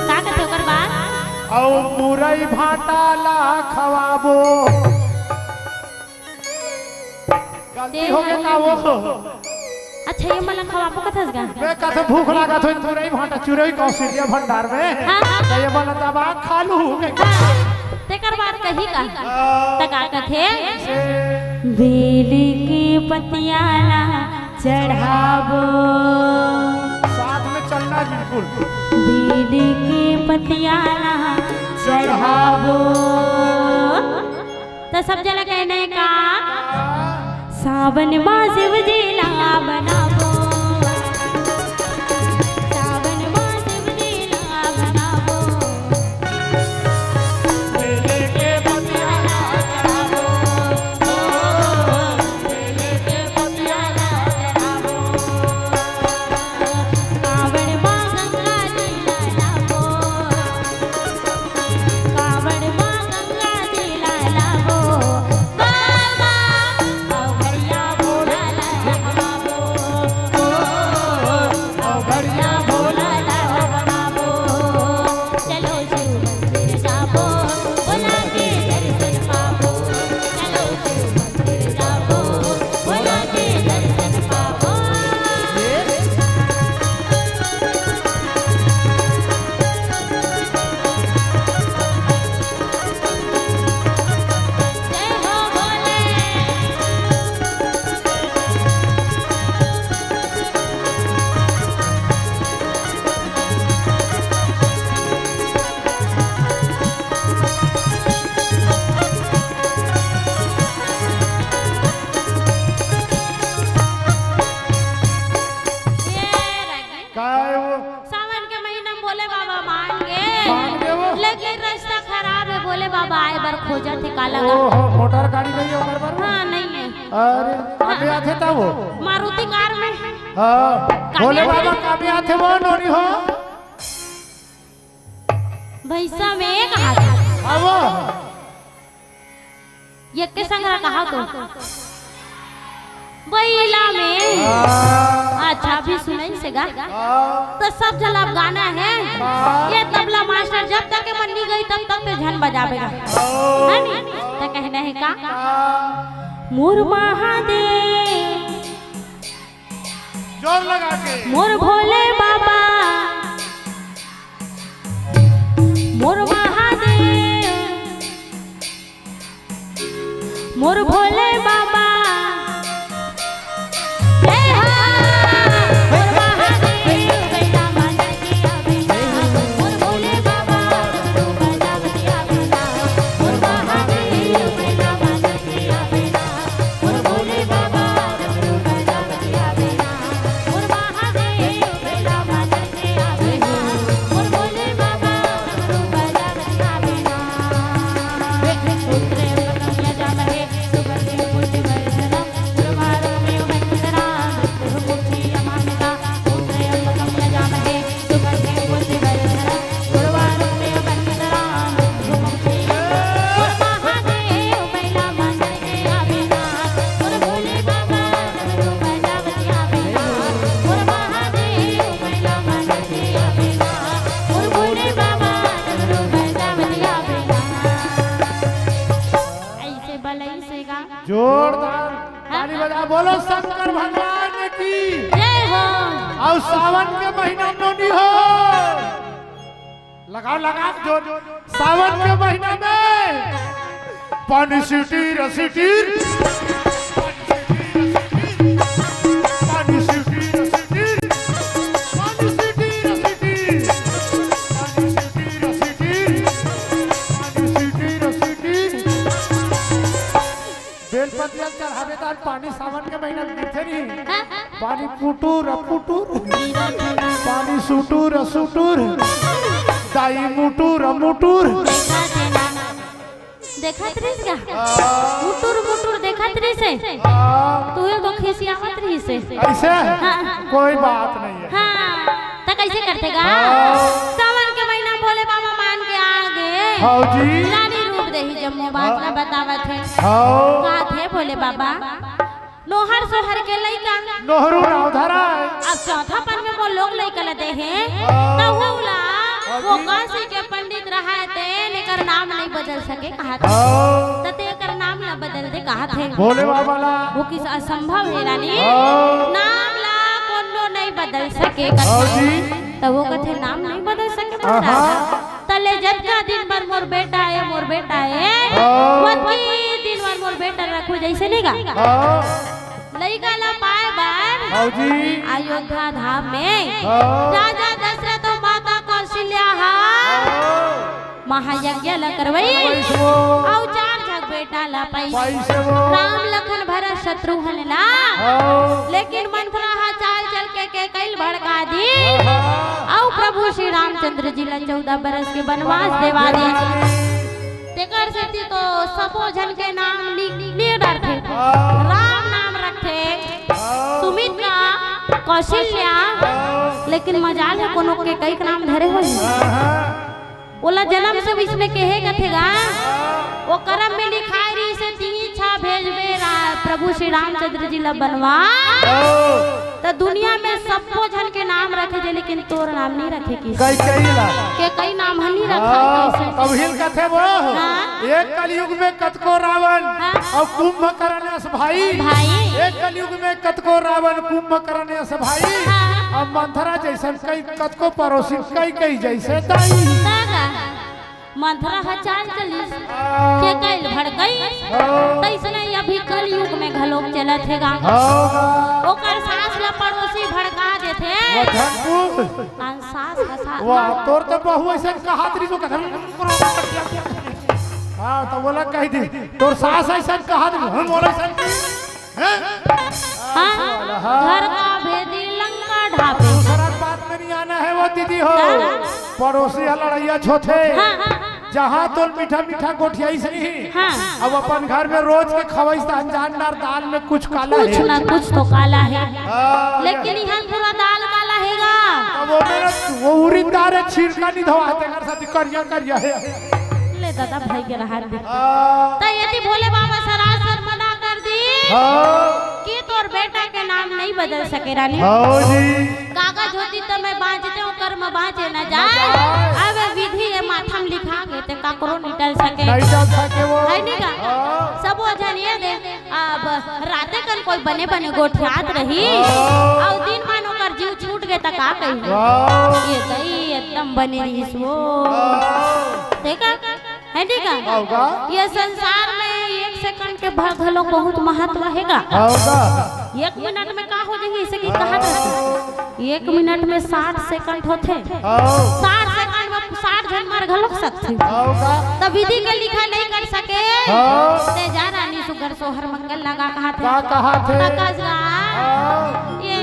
का कथे ओकर बाद? अउ मुरई भाटा ला खवाबो। गलती हो गया का वो? अच्छा, ये मला खवाबो कथस गा? मैं कथे भूख लागत हो, तुरई भाटा चुरई कौशल्या भंडार में। हाँ, हाँ। तो ये मला दबा खा लू। हाँ, तेकर बाद कही का? हाँ। त का कथे? से। बेली के पतिया ला चढ़ाबो। साथ में चलना बिल्कुल। बेली के पतिया ला चढ़ाबो। त सब जना कहना है का? सावन मा शिव जी ला मनाबो। सावन मा शिव जी ला मनाबो। कावड़ मा गंगा जी ला लाबो। कावड़ मा गंगा जी ला लाबो। बाबा, अवघड़िया भोला ला लाबो। अवघड़िया भोला ला लाबो। चलो शिव मंदिर जाबो, भोला के दर्शन पाबो। चलो शिव मंदिर जाबो, भोला के दर्शन पाबो। जय हो भोले। ये रंगी। का है वो? सावन के महीना में भोले बाबा मान गे। मान गे वो? लेकिन रास्ता खराब है, भोले बाबा आए बर खोजथे, का लगा? ओहो, मोटर गाड़ी नहीं है ओकर बर? हाँ, नहीं है। अरे, कामे आथे त वो? मारुति कार में। हाँ, कामे भोले आथे? बाबा कामे आथे वो, नोनी हो? भैंसा में कहा था? हाँ, वो। ये के संग रहा कहा तो? बैला में। हाँ। अच्छा, अभी सुनाई से गा। हाँ। तो सब जला गाना है। हाँ। ये तबला मास्टर जब तक के मन नहीं गई, तब तक ते झन बजावेगा। हाँ। है नी? तो कहना है का? हाँ। मोर महादेव। जोर लगा के। मोर भोले बाबा। मोर महादेव। मोर भोले बाबा। जय हो। मोर महादेव, बैला माता के आवेला। मोर भोले बाबा, डमरू बजावत आवेला। मोर महादेव, बैला माता के आवेला। मोर भोले बाबा, डमरू बजावत आवेला। मोर महादेव, बैला माता के आवेला। मोर भोले बाबा, डमरू बजावत आवेला। उतरे पतंगिया जाम है, सुबह के जोरदार ताली बजा, बोलो शंकर भगवान की। जय हो। अउ सावन के महीना नोनी हो, लगाओ, लगाओ जोर। सावन के महीना में पानी सिटीर सिटीर, पानी सिटीर सिटीर, पानी सिटीर सिटीर, पानी सिटीर सिटीर, पानी सिटीर सिटीर। बेल पतिया चढ़ाबे त पानी सावन के महीना में गिरथे नहीं। हाँ, हाँ। पानी पुटुर पुटुर, पानी सुटुर सुटुर, दाई मुटुर मुटुर। देखत रहिस का? मुटुर मुटुर देखत रहिस हे। तू एगो खिसियावत रहिस हे। ऐसे? हाँ। कोई बात नहीं है। हाँ, त कैसे करथे गा? हाँ। सावन के महीना भोले बाबा मान के आ गे। हाँ जी। रानी रूप देही जम्मो बात ला बतावत हे। हाँ। कहत हे भोले बाबा, नोहर सोहर के लइका। नोहरू नाव धरा है। अब चौथापन में वो लोग लइका ला दे हे। हाँ। त वो ला, हाँ वो जी। काशी के पंडित रहा हे, ते एकर नाम नहीं बदल सके कहत हे। हाँ। त ते एकर नाम ला बदल दे कहत हे। भोले बाबा ला। वो किस असंभव हे रानी। हाँ। नाम ला कोनो नहीं बदल सके हाँ कहत हे। जी। त वो कहत हे नाम नहीं बदल सके हाँ, महाराज। हाँ। तले जतका दिन बर मोर बेटा हे, मोर बेटा हे। हाँ। ओतकी दिन बर मोर बेटा रखू जैसे नहीं गा। हाँ। लइका ला पाए बर हाँ जी। अयोध्या धाम में हाँ। राजा दशरथ अउ माता कौशल्या हा हाँ। महायज्ञ ला करवई वैसे वो। अउ चार झक बेटा ला पाई। वैसे वो। राम लखन भरत शत्रुघ्न ला। हाँ। लेकिन मंथरा हा चाल चल के केकई ल भड़का दी। हाँ। अउ प्रभु श्री रामचंद्र जी ला चौदह बरस के बनवास देवा दी। तेकर सेती तो सबो झन के नाम नि-, नि डरथे। हाँ। राम नाम रखथे। हाँ। सुमित्रा, कौशल्या, हाँ। लेकिन मजाल हे कोनो केकई के नाम धरे होही। हाँ, हाँ। ओला जन्म से विश्व में केहे कथे गा। हाँ। ओ करम में लिखाय रहिस हे तीन इच्छा भेजबे रा-, प्रभु श्री रामचंद्र जी ला बनवास। हाँ। त दुनिया में सबो झन के नाम रखे जे, लेकिन तोर नाम नहीं रखे किस। केकई ला। केकई नाम ह नहीं रखा हाँ, कैसे? तब हिल कथे वो। हाँ। एक कलयुग में कतको रावण हाँ। अउ कुंभकर्ण अस भाई। भाई। एक कलयुग में कतको रावण कुंभकर्ण अस भाई। हाँ। अउ मंथरा जैसन कई कतको पड़ोसी कैकई जैसे दाई। हाँ, हाँ। मंथरा ह चाल चलिस, हाँ। केकई ल भड़कई, हाँ। तइसने अभी कलयुग में घलोक चलत हे गा। हाँ। ओकर सास ला पड़ोसी भड़का देथे। वो झटकू। कान सास ह सास। वाह, तोर तो बहू अइसन कहत रहिस, वो कथन। हाँ, त ओला कहि दे, तोर सास अइसन कहत रहिस, हम ओला अइसन हैं? हाँ, हाँ। घर का भेदी लंका ढाबे। दूसरा बात में नहीं आना है वो दीदी हो। हाँ। पड़ोसी ह लड़इया झोथे। हाँ, हाँ, हाँ। जहाँ तोल मीठा मीठा गोठियाइस नहीं। हाँ। अब अपन घर में रोज के खवाइस त अनजान डार दाल में कुछ काला कुछ है। ना कुछ तो काला है। हाँ, लेकिन ये इहाँ पूरा दाल काला है गा। अब वो मेरा, वो उड़ीद दार हे, छिलका नहीं धोवा, तेकर साथ करिया करिया है। ले दादा भाई के रहा दे। हाँ। त यदि भोले बाबा सरासर मना कर दी हाँ। कि तोर बेटा के नाम नहीं बदल सके रानी। हाँ जी। कागज होती त मैं बाँचते हूँ, कर्म बाँचे न जाए। अब विधि ये माथा में लिखा गे ते काकरो नहीं टल सके। नहीं टल सके वो। है नहीं का? हाँ। सबो झन ये दे, अब राते कन कोई बने बने गोठियात रही। हाँ। अउ दिन मान ओकर जीव छूट गे त का कही? हाँ। ये दई एकदम बने रहिस वो। हाँ। देखा? है नहीं का? होगा। ये संसार में एक सेकंड के भाग घलो बहुत महत्व हे गा। होगा। एक मिनट में का हो जाही, इसे की कहा जाथे? एक मिनट में साठ सेकंड होथे। हाँ। साठ सेकंड में साठ झन मर घलो सकथे। होगा। त विधि के लिखा नहीं कर सके। हाँ। ते जा रानी सुगर सोहर मंगल लगा कहा थे। का कहा थे? त कस गा। हाँ। ये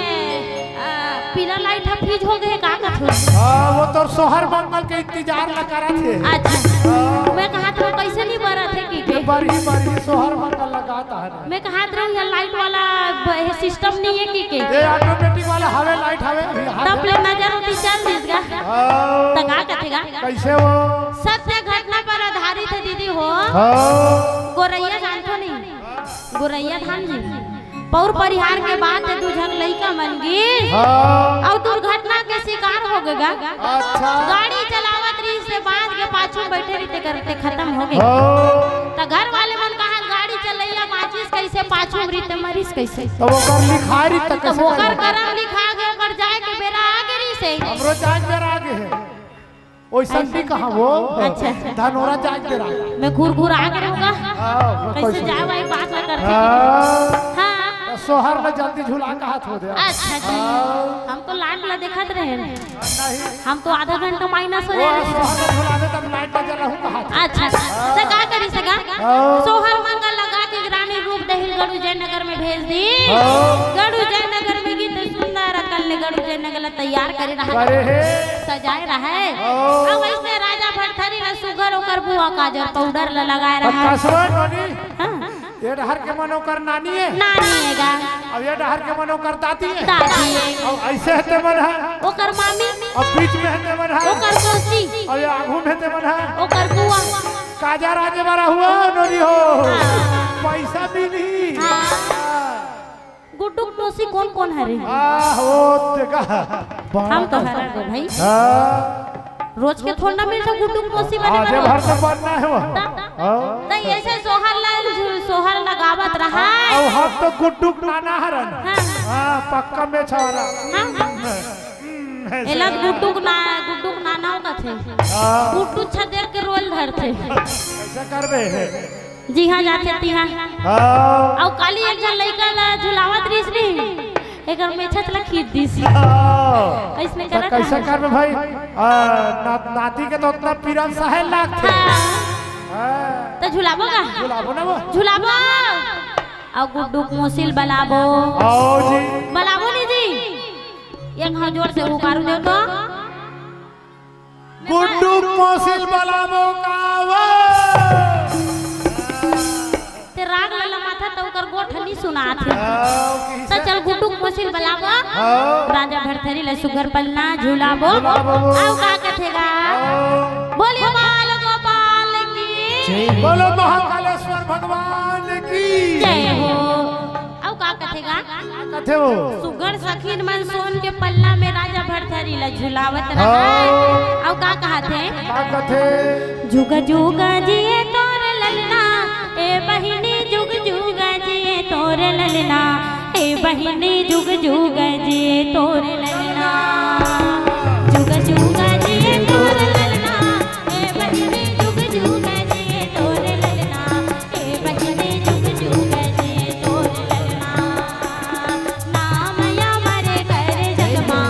आ, पीला लाइट ह फीज हो गे का कथे? हाँ, वो तोर सोहर मंगल के इंतजार ला करत हे। अच्छा। हाँ। मैं कहा तो कैसे नहीं बरत हे की के? बरही, बरही, सोहर मंगल लगात हे। मैं कहा तो ये लाइट वाला ब-, ये सिस्टम नहीं हे की के? ये ऑटोमेटिक वाला हवे, लाइट हवे, अभी हवे। तब ले नजर होती चल दिस गा। हाँ। त का कथे गा? कैसे वो? सत्य घटना पर आधारित हे दीदी हो। हाँ। गोरैया जानथो नहीं? गोरैया धान जी। पौर परिहार के बाद ते दू झन लइका मन गिस। हाँ। अउ दुर्घटना के शिकार हो गे गा। अच्छा। गाड़ी चलावत रहिस ते बाँच के पाछू में बैठे रहिते करते खतम हो गे। हाँ। त घर वाले मन कहा गाड़ी चलैया बाँचिस कइसे? कइसे? तब ओकर लिखाय रहिस त तब कइसे ओकर करबो? करम लिखा गे, ओकर जाय के बेरा आ गे रहिस हे। हमरो जाय के बेरा आ गे हे। ओइसन भी कहाँ वो? अच्छा, अच्छा। धनोरा जाय के बेरा। मैं घुर घुर आ गे रहूँगा। हाँ, मैं कइसे कइसे जाय भाई बात ना करते? हाँ। हाँ। त सोहर ल जल्दी झुला कहत हो दे। अच्छा जी। हाँ। हम तो लाड ला देखत रहे। नहीं। हम तो आधा घंटा माइनस हो वो जाए। सोहर ल झुलाबे तब लाइट बजल रहू कहत। अच्छा, अच्छा। त का करिस गा? हाँ। सोहर मन ला लगा के रानी रूप देहिल गड़ू जयनगर में भेज दिस। हाँ। गड़ू जयनगर में गिस त सुंदर अकन ले गड़ू जयनगर ला तैयार करे रहय। करे हे। सजाय रहय। हाँ। अब अइसने राजा भरथरी ला सुघर ओकर बुआ काजर पाउडर ला लगाय रहय। कसवा नोनी। हाँ। ए डहर के मन ओकर नानी हे। नानी हे गा। अउ ए डहर के मन ओकर दादी हे। दादी हे। अउ अइसे हे ते मन ह। ओकर मामी। अउ बीच में हे ते मन ह। ओकर मौसी। अउ ए आगू में हे ते मन ह। ओकर बुआ। काजर आने वाला हुआ नोनी हो। हाँ। पइसा मिलही। हाँ। हाँ। गुड्डू के मौसी कोन कोन हरे? आ, हो, ते का? हम तो हरन गो भाई। हाँ। रोज के थोड़ा ना मिलता गुड्डू के मौसी बने आजे बर। भर तो बनना हे वो। त, हाँ। त अइसे सोहर ला, सोहर लगावत रहय। अउ हम तो गुड्डू के नाना हरन। हाँ। हाँ, पक्का मेछा वाला। हाँ। हम्म, हम्म, अइसे एला वाला। गुड्डू के ना, गुड्डू के नाना कथे। हाँ। गुड्डू छदेर के रोल धरथे। अइसे करबे। जिहाँ जाथे तिहाँ। हाँ। अउ काली एक झन लइका ला झुलावत रहिस नी, एकर मेछा ला खींच दिस। हाँ। अइसने त करत कइसे हे। करबे भाई? आ, ना-, नाती के तो ओतना पीरा सहे लागथे। हाँ। हाँ। त झुलाबो गा? झुलाबो ना वो। झुलाबो। अउ गुड्डू के मौसी ल बलाबो। आओ जी। बलाबो नी जी। एक हाथ जोर से हुकारू देव तो। गुड्डू के मौसी ल बलाबो का वो? ते राग ल लमाथा त ओकर गोठ नी सुनात हे। आओ, त चल गुड्डू के मौसी ल बलाबो। आओ। राजा भरथरी ल सुघर पलना झुलाबो। झुलाबो। अउ का कथे गा? आओ। बोलिए बाल गोपाल की। जय हो। बोलो महाकालेश्वर भगवान की। जय हो। अउ का कथे गा? का कथे वो? सुघर सखिन मन सोन के पलना में राजा भरथरी ला झुलावत रहय। हाँ। अउ का कहत हे? का कथे? जुग जुग जिए तोर ललना, ए बहिनी जुग जुग जिए तोर ललना, ए बहिनी जुग जुग जिए तोर ललना। जुग जुग जिए तोर ललना, ए बहिनी जुग जुग जिए तोर ललना। ए बहिनी जुग जुग जिए तोर ललना। नाम अमर कर जग मा।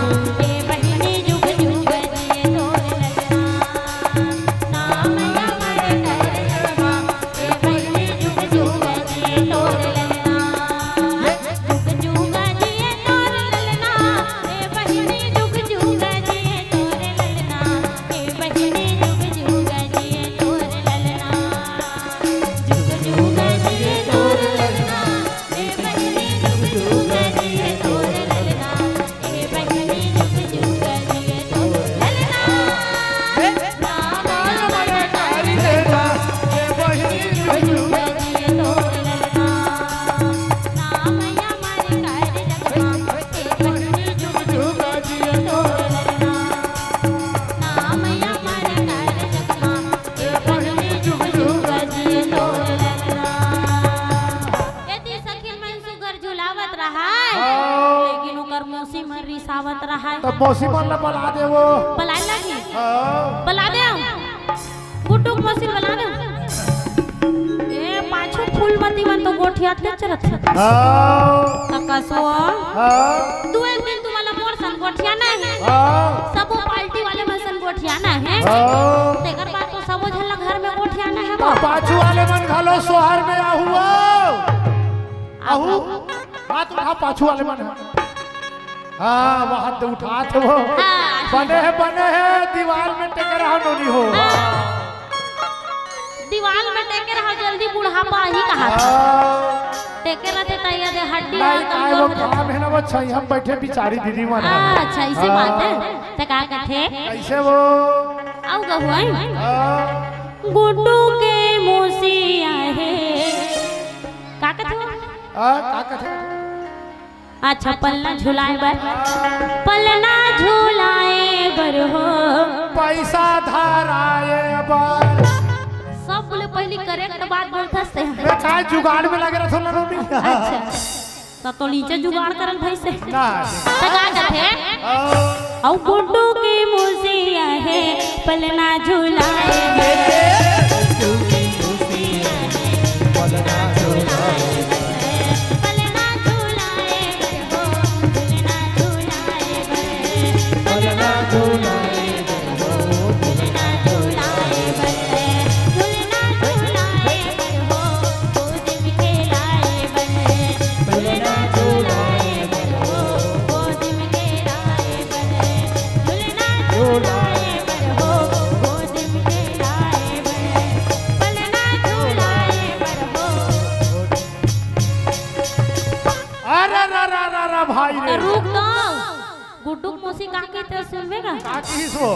ए बहिनी जुग जुग जिए तोर ललना। नाम अमर कर जग मा। ए बहिनी जुग जुग जिए तोर ललना। जुग जुग जिए तोर ललना। ए बहिनी जुग जुग जिए तोर ललना। ए बहिनी जुग जुग जिए तोर ललना। जुग जुग जिए तोर ललना, ए बहिनी जुग जुग जिए तोर ललना, ए बहिनी जुग जुग जिए तोर ललना। नाम अमर कर जग मा, ए बहिनी जुग जुग जिए तोर ललना। नाम अमर कर जग मा, ए बहिनी जुग जुग जिए तोर ललना। नाम अमर कर जग मा, ए बहिनी जुग जुग जिए तोर ललना। एती सखी मन सुघर झुलावत रहय, हाँ। लेकिन ओकर मौसी मन रिसावत रहय। त मौसी मन ला बला दे वो। बलाय लगही? हाँ। बला दे। गुड्डू के मौसी ल बला दे। ए, पाछू फूलमती मन तो गोठियाते चलत हे। हाँ। त कसो? हाँ। दू एक दिन तुमन ला मोर संग गोठियाना हे। हाँ। सबो पार्टी वाले मन संग गोठियाना हे। हाँ। तेकर बाद तो सबो झन ला घर में गोठियाना हे। त पाछू वाले मन घलो सोहर में आहू। आहू। हाथ उठा पाछू वाले मन। हाँ, वहाँ तो उठात हे वो। हाँ। बने हे, बने हे, दीवाल में टेके रहा नोनी हो। हाँ। दीवाल में टेके रहा, जल्दी बुढ़ापा आही कहा। हाँ। टेके रहते त ये दे हड्डी नहीं, आ कमजोर वो हो जाता। काम हे ना, वो छइहाँ में बैठे बिचारी दीदी मन। हाँ, अच्छा, इसे हाँ। बात हे। त का कथे? कइसे वो? अउ गहुआई। हाँ। गुड्डू के मौसी आहे। का कथे वो? हाँ, का कथे? अच्छा, पलना झुलाए बर, पलना झुलाए बर हो। पइसा धराए बर। सब बोले पहिली correct बात बोलथस ते। मैं काय जुगाड़ में लगे रथों ना नोनी। अच्छा। त तो नीचे जुगाड़ करल भाई से। ना। त का कथे? ओ। अउ गुड्डू के मुसिया हे, पलना झुलाए। पलना झुलाए। पलना झुलाए। अरे रा रा रा रा भाई रे। रुक तो। गुड्डू के मौसी का कहिथे सुनबे का? का कहिस वो?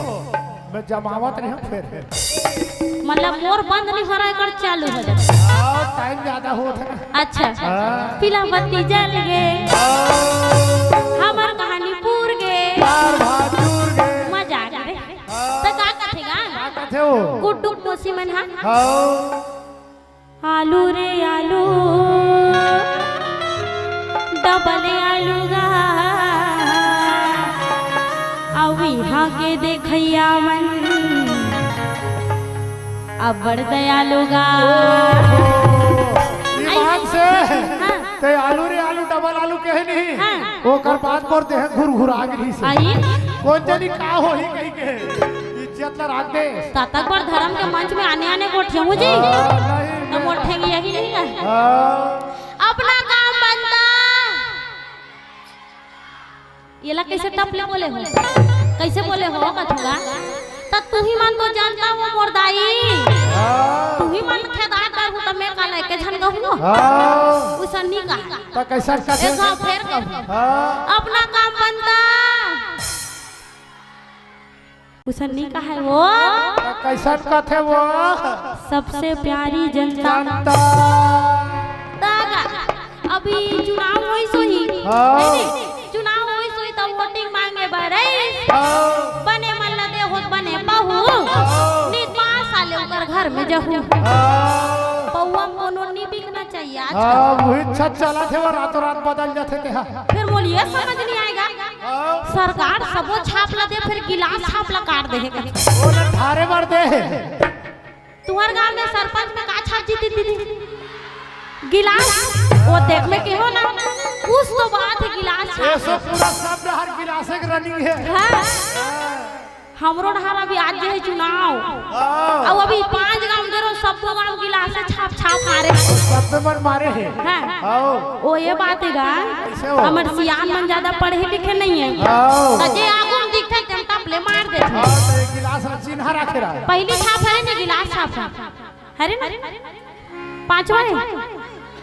मैं जमावत रहे हूँ फिर। मतलब मोर बंद नहीं हो रहा है, कर चालू हो जाता। हाँ, टाइम ज्यादा होत हे। अच्छा। हाँ। पीला बत्ती जल गे, हाँ। हमर कहानी पूर गे। बार बार दूर गे। मजा आ गे। हाँ। त का कथे गा? का कथे वो? गुड्डू के मौसी मन हा। हाँ। आलू रे आलू, डबल आलू गा, अउ इहाँ के देखइया मन अब्बड़ दयालु गा। ओहो, ईमान से हाँ। ते आलू रे आलू, डबल आलू कहे नहीं। हाँ। ओकर बाद मोर देह घुरघुरा गे रहिस। आई? कोन जनी का होही कहि के। इज्जत ला राख दे। ततक बर धरम के मंच में आने आने गोठियाहूँ जी। हाँ, नहीं, त मोर ठेंगिया ही नहीं है। हाँ। अपना काम बनता। येला कइसे टप ले बोले हो? कइसे बोले हो कथुआ? त तुही मन तो जानता हो मोर दाई। हाँ। तुही मन खेदार कर हूँ त मैं काला एके झन कहूँ। हाँ। उसन नहीं कहा। त कइसन कथे? एक घाव फेर कहूँ। हाँ। अपना काम बनता। उसन नहीं कहा है वो। त कइसन कथे वो? सबसे प्यारी जनता। जनता। तागा, अभी चुनाव होइस होही। हाँ। नहीं, नहीं, चुनाव होइस होही त वोटिंग मांगे बर आइस। हाँ। बने मन ल दे होत बने पहू। हाँ। नित पाँच साल ओकर घर में जहू। हाँ। पौवा कोनो नहीं बिकना चाहिए आज। हाँ, वही छत चला थे वो रातों रात बदल जाथे ते हा। फिर मोला ये समझ नहीं आएगा। हाँ। सरकार सबो छाप ला दे, फिर गिलास छाप ला काट दे हे। ओला ठारे बर दे। तुम्हर गांव में सरपंच में का छाप जीती दीदी? गिलास। वो देख में के हो ना, कुछ तो बात है गिलास छाप। ये सब पूरा सब हर गिलास एक रनिंग है। हाँ। हमरो डहार अभी आज जे हे चुनाव। हाँ। अउ अभी पांच गांव दे रहो, सबो गांव गिलासे छाप छाप मारे। सबे मन मारे हे। हाँ। हाँ। ओ ये बात हे गा। कइसे हो? हमर सियान मन ज्यादा पढ़े लिखे नहीं है। हाँ। त जे आगू में दिखथे, तेन टप ले मार देथे। हाँ, त ये गिलास ला चिन्हा राखे रहा। पहली छाप हरे ने गिलास छाप। हरे ना? पांचवा हे?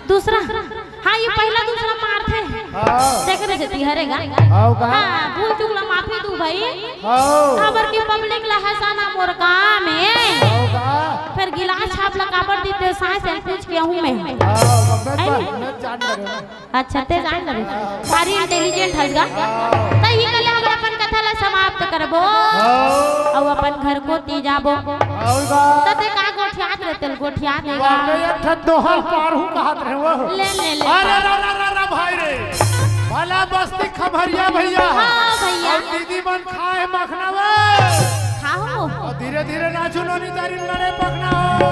दूसरा? हाँ, ये पहला दूसरा मारथे। हाँ। देख रहे थे, हरे गा। हाँ, का? हाँ, भूल चूक ला माफी दू भाई। हाँ। काबर की पब्लिक ला हंसाना मोर काम हे। हाँ, का? फिर गिलास छाप ला काबर दीथे, साँय से पूछ के हूँ मैं। हाँ, मैं है जान, नहीं? मैं जान रहे हूँ। अच्छा, ते जान लेबे। भारी इंटेलिजेंट हस गा। त ही कले हमर अपन कथा ला समाप्त करबो। हाँ। अउ अपन घर कोती जाबो। हाँ, बा। त ते का गोठियात रहे, तेल गोठियात हे गा। बाप रे, एक ठन दोहा पार हूँ कहत रहे वो। ले, ले, ले। अरे, रा, रा, रा, रा, भाई रे। भला बस्ती खम्हरिया भइया। हाँ, भइया। अउ दीदी मन खाए मखना वो। खाओ। अउ धीरे धीरे नाचू नोनी तारी लड़े पखना वो।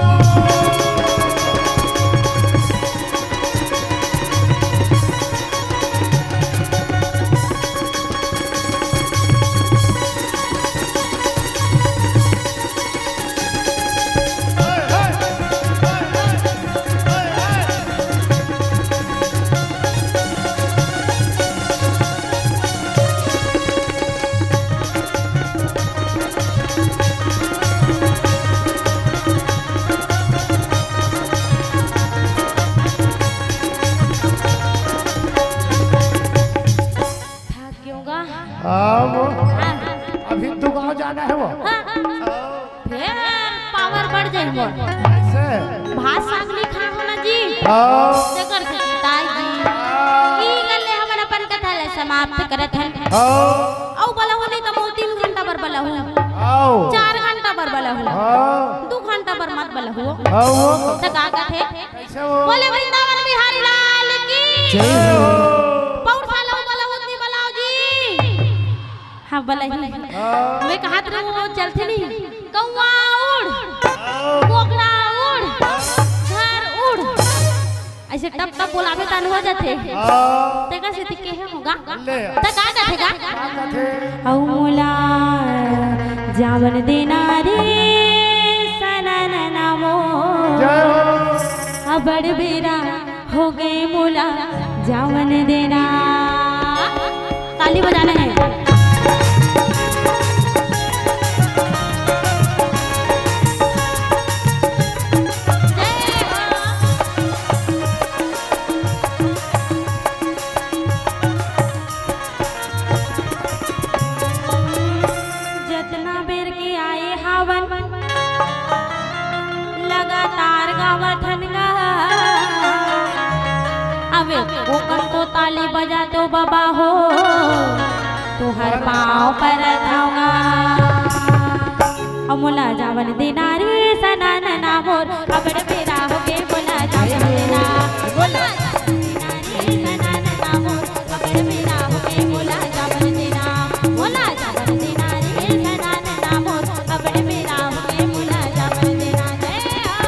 थक क्यों गा? हाँ, वो हाँ। अभी दू गांव जाना हे वो। हाँ। फिर पावर बढ़ जाए मोर। कैसे? भात साग नहीं खा हो ना जी। हाँ। तेकर से ताई जी। हाँ। ई गल्ले हमन अपन कथा ले समाप्त करत हन। हाँ। अउ बलहू नहीं त मोर तीन घंटा बर बलहू। हाँ। चार घंटा बर बलहू। हाँ। दू घंटा बर मत बलहू। हाँ, वो। त का कथे? कैसे वो? बोले वृंदावन बिहारी लाल की। जय हो। हाँ, बलही। हाँ। मैं कहत रहूं, वो चलथे नहीं, कौआ उड़, हाँ। कोकड़ा उड़, घर उड़। ऐसे टप टप बोलाबे तन हो जाथे। हाँ। तेकर सेती केहे होगा। ले। त का कथे गा? का कथे? अउ मोला जावन देना रे सनन नामो। जय हो। अबड़ बेरा हो गए मोला जावन देना। ताली बजाना है। जतना बेर के आए हावन, लगातार गावत हन गा। अबे, ओकर तो ताली बजा दो बाबा हो, तुहर पाँव परत हँव गा। अउ मोला जावन देना रे सनन ना मोर, अबड़ बेरा होगे मोला जावन देना। मोला जावन देना रे सनन ना मोर, अबड़ बेरा होगे मोला जावन देना। मोला जावन देना रे सनन ना मोर, अबड़ बेरा होगे मोला जावन देना। जय हो।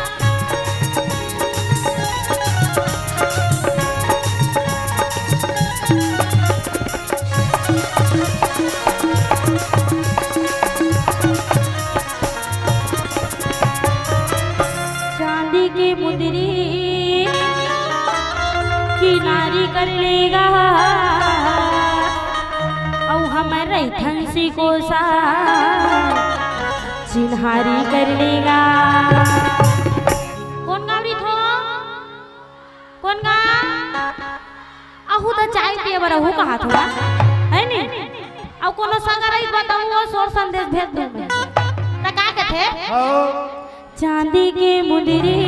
चांदी के मुंदरी किनारी कर लेगा, अउ हमर रैथन सिकोसा चिन्हारी कर लेगा। कोन गाँव रहिथो? कोन गाँव? अहू त चाय पिए बर अहू कहा थोड़ा, है नी? अउ कोनो संग रही बताऊँ, वो सोर संदेश भेज दूँ मैं। त का कथे? हाँ। चांदी के मुंदरी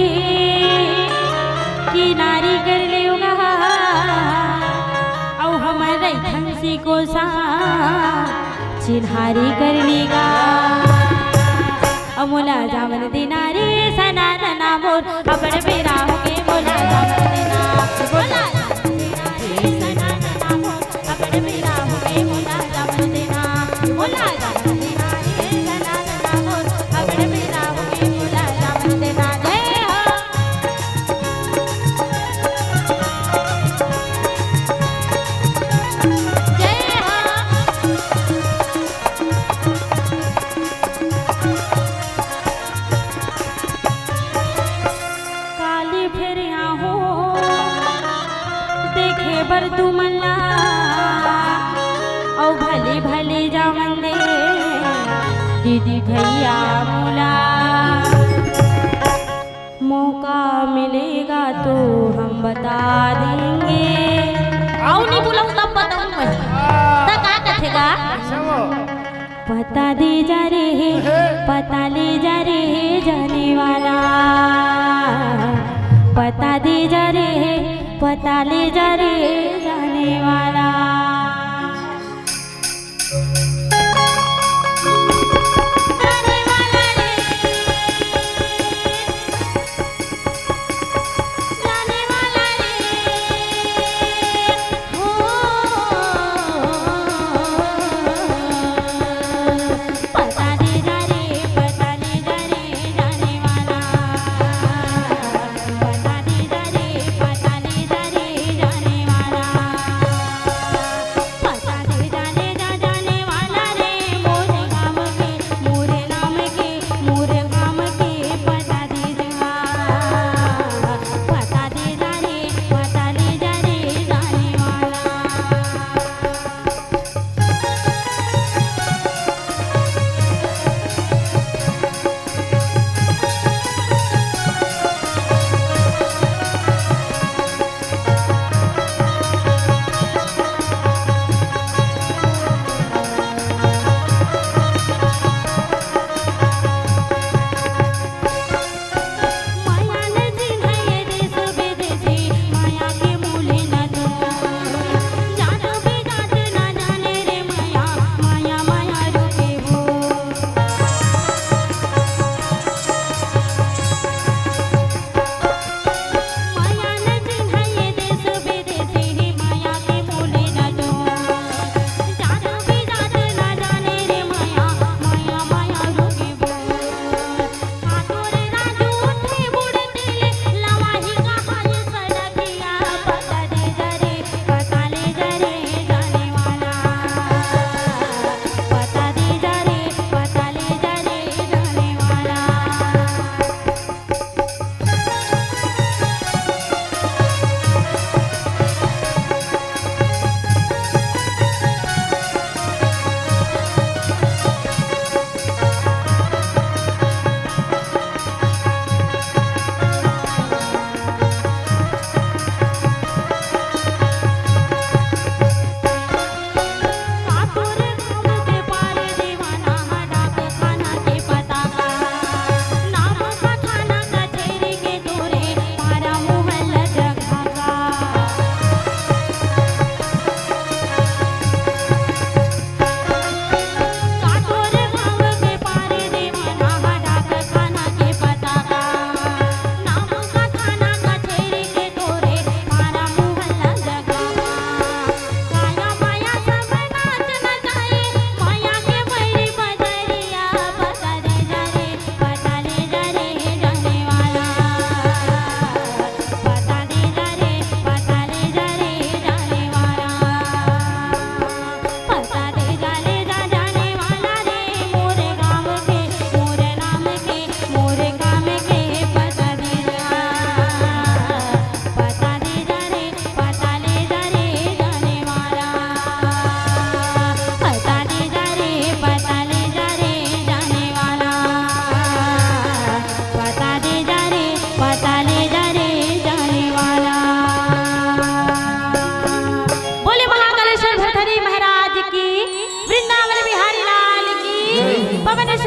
किनारी कर लेव गा, अउ हमर रैथन सिकोसा चिन्हारी कर लेगा। अउ मोला जावन देना रे सनन ना मोर, अबड़ बेरा होगे मोला जावन देना। मोला जावन देना रे सनन ना मोर, अबड़ बेरा होगे मोला जावन देना। मोला जावन देना रे सनन ना मोर, अबड़ बेरा होगे मोला जावन देना। जय हो। जय हो। काली फेर आहूँ देखे बर तुमन ला, अउ भले भले जावन दे दीदी भैया मोला। मौका मिलेगा तो हम बता देंगे। अउ नहीं बोलूँ तब बताऊँ मैं। त का कथे गा? पता दे जा रे, पता ले जा रे जाने वाला, पता दे जा रे, पता ले जा रे जाने वाला।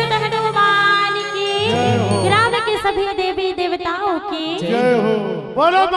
हनुमान की, जय हो। ग्राम के सभी देवी देवताओं की। जय हो। बोलो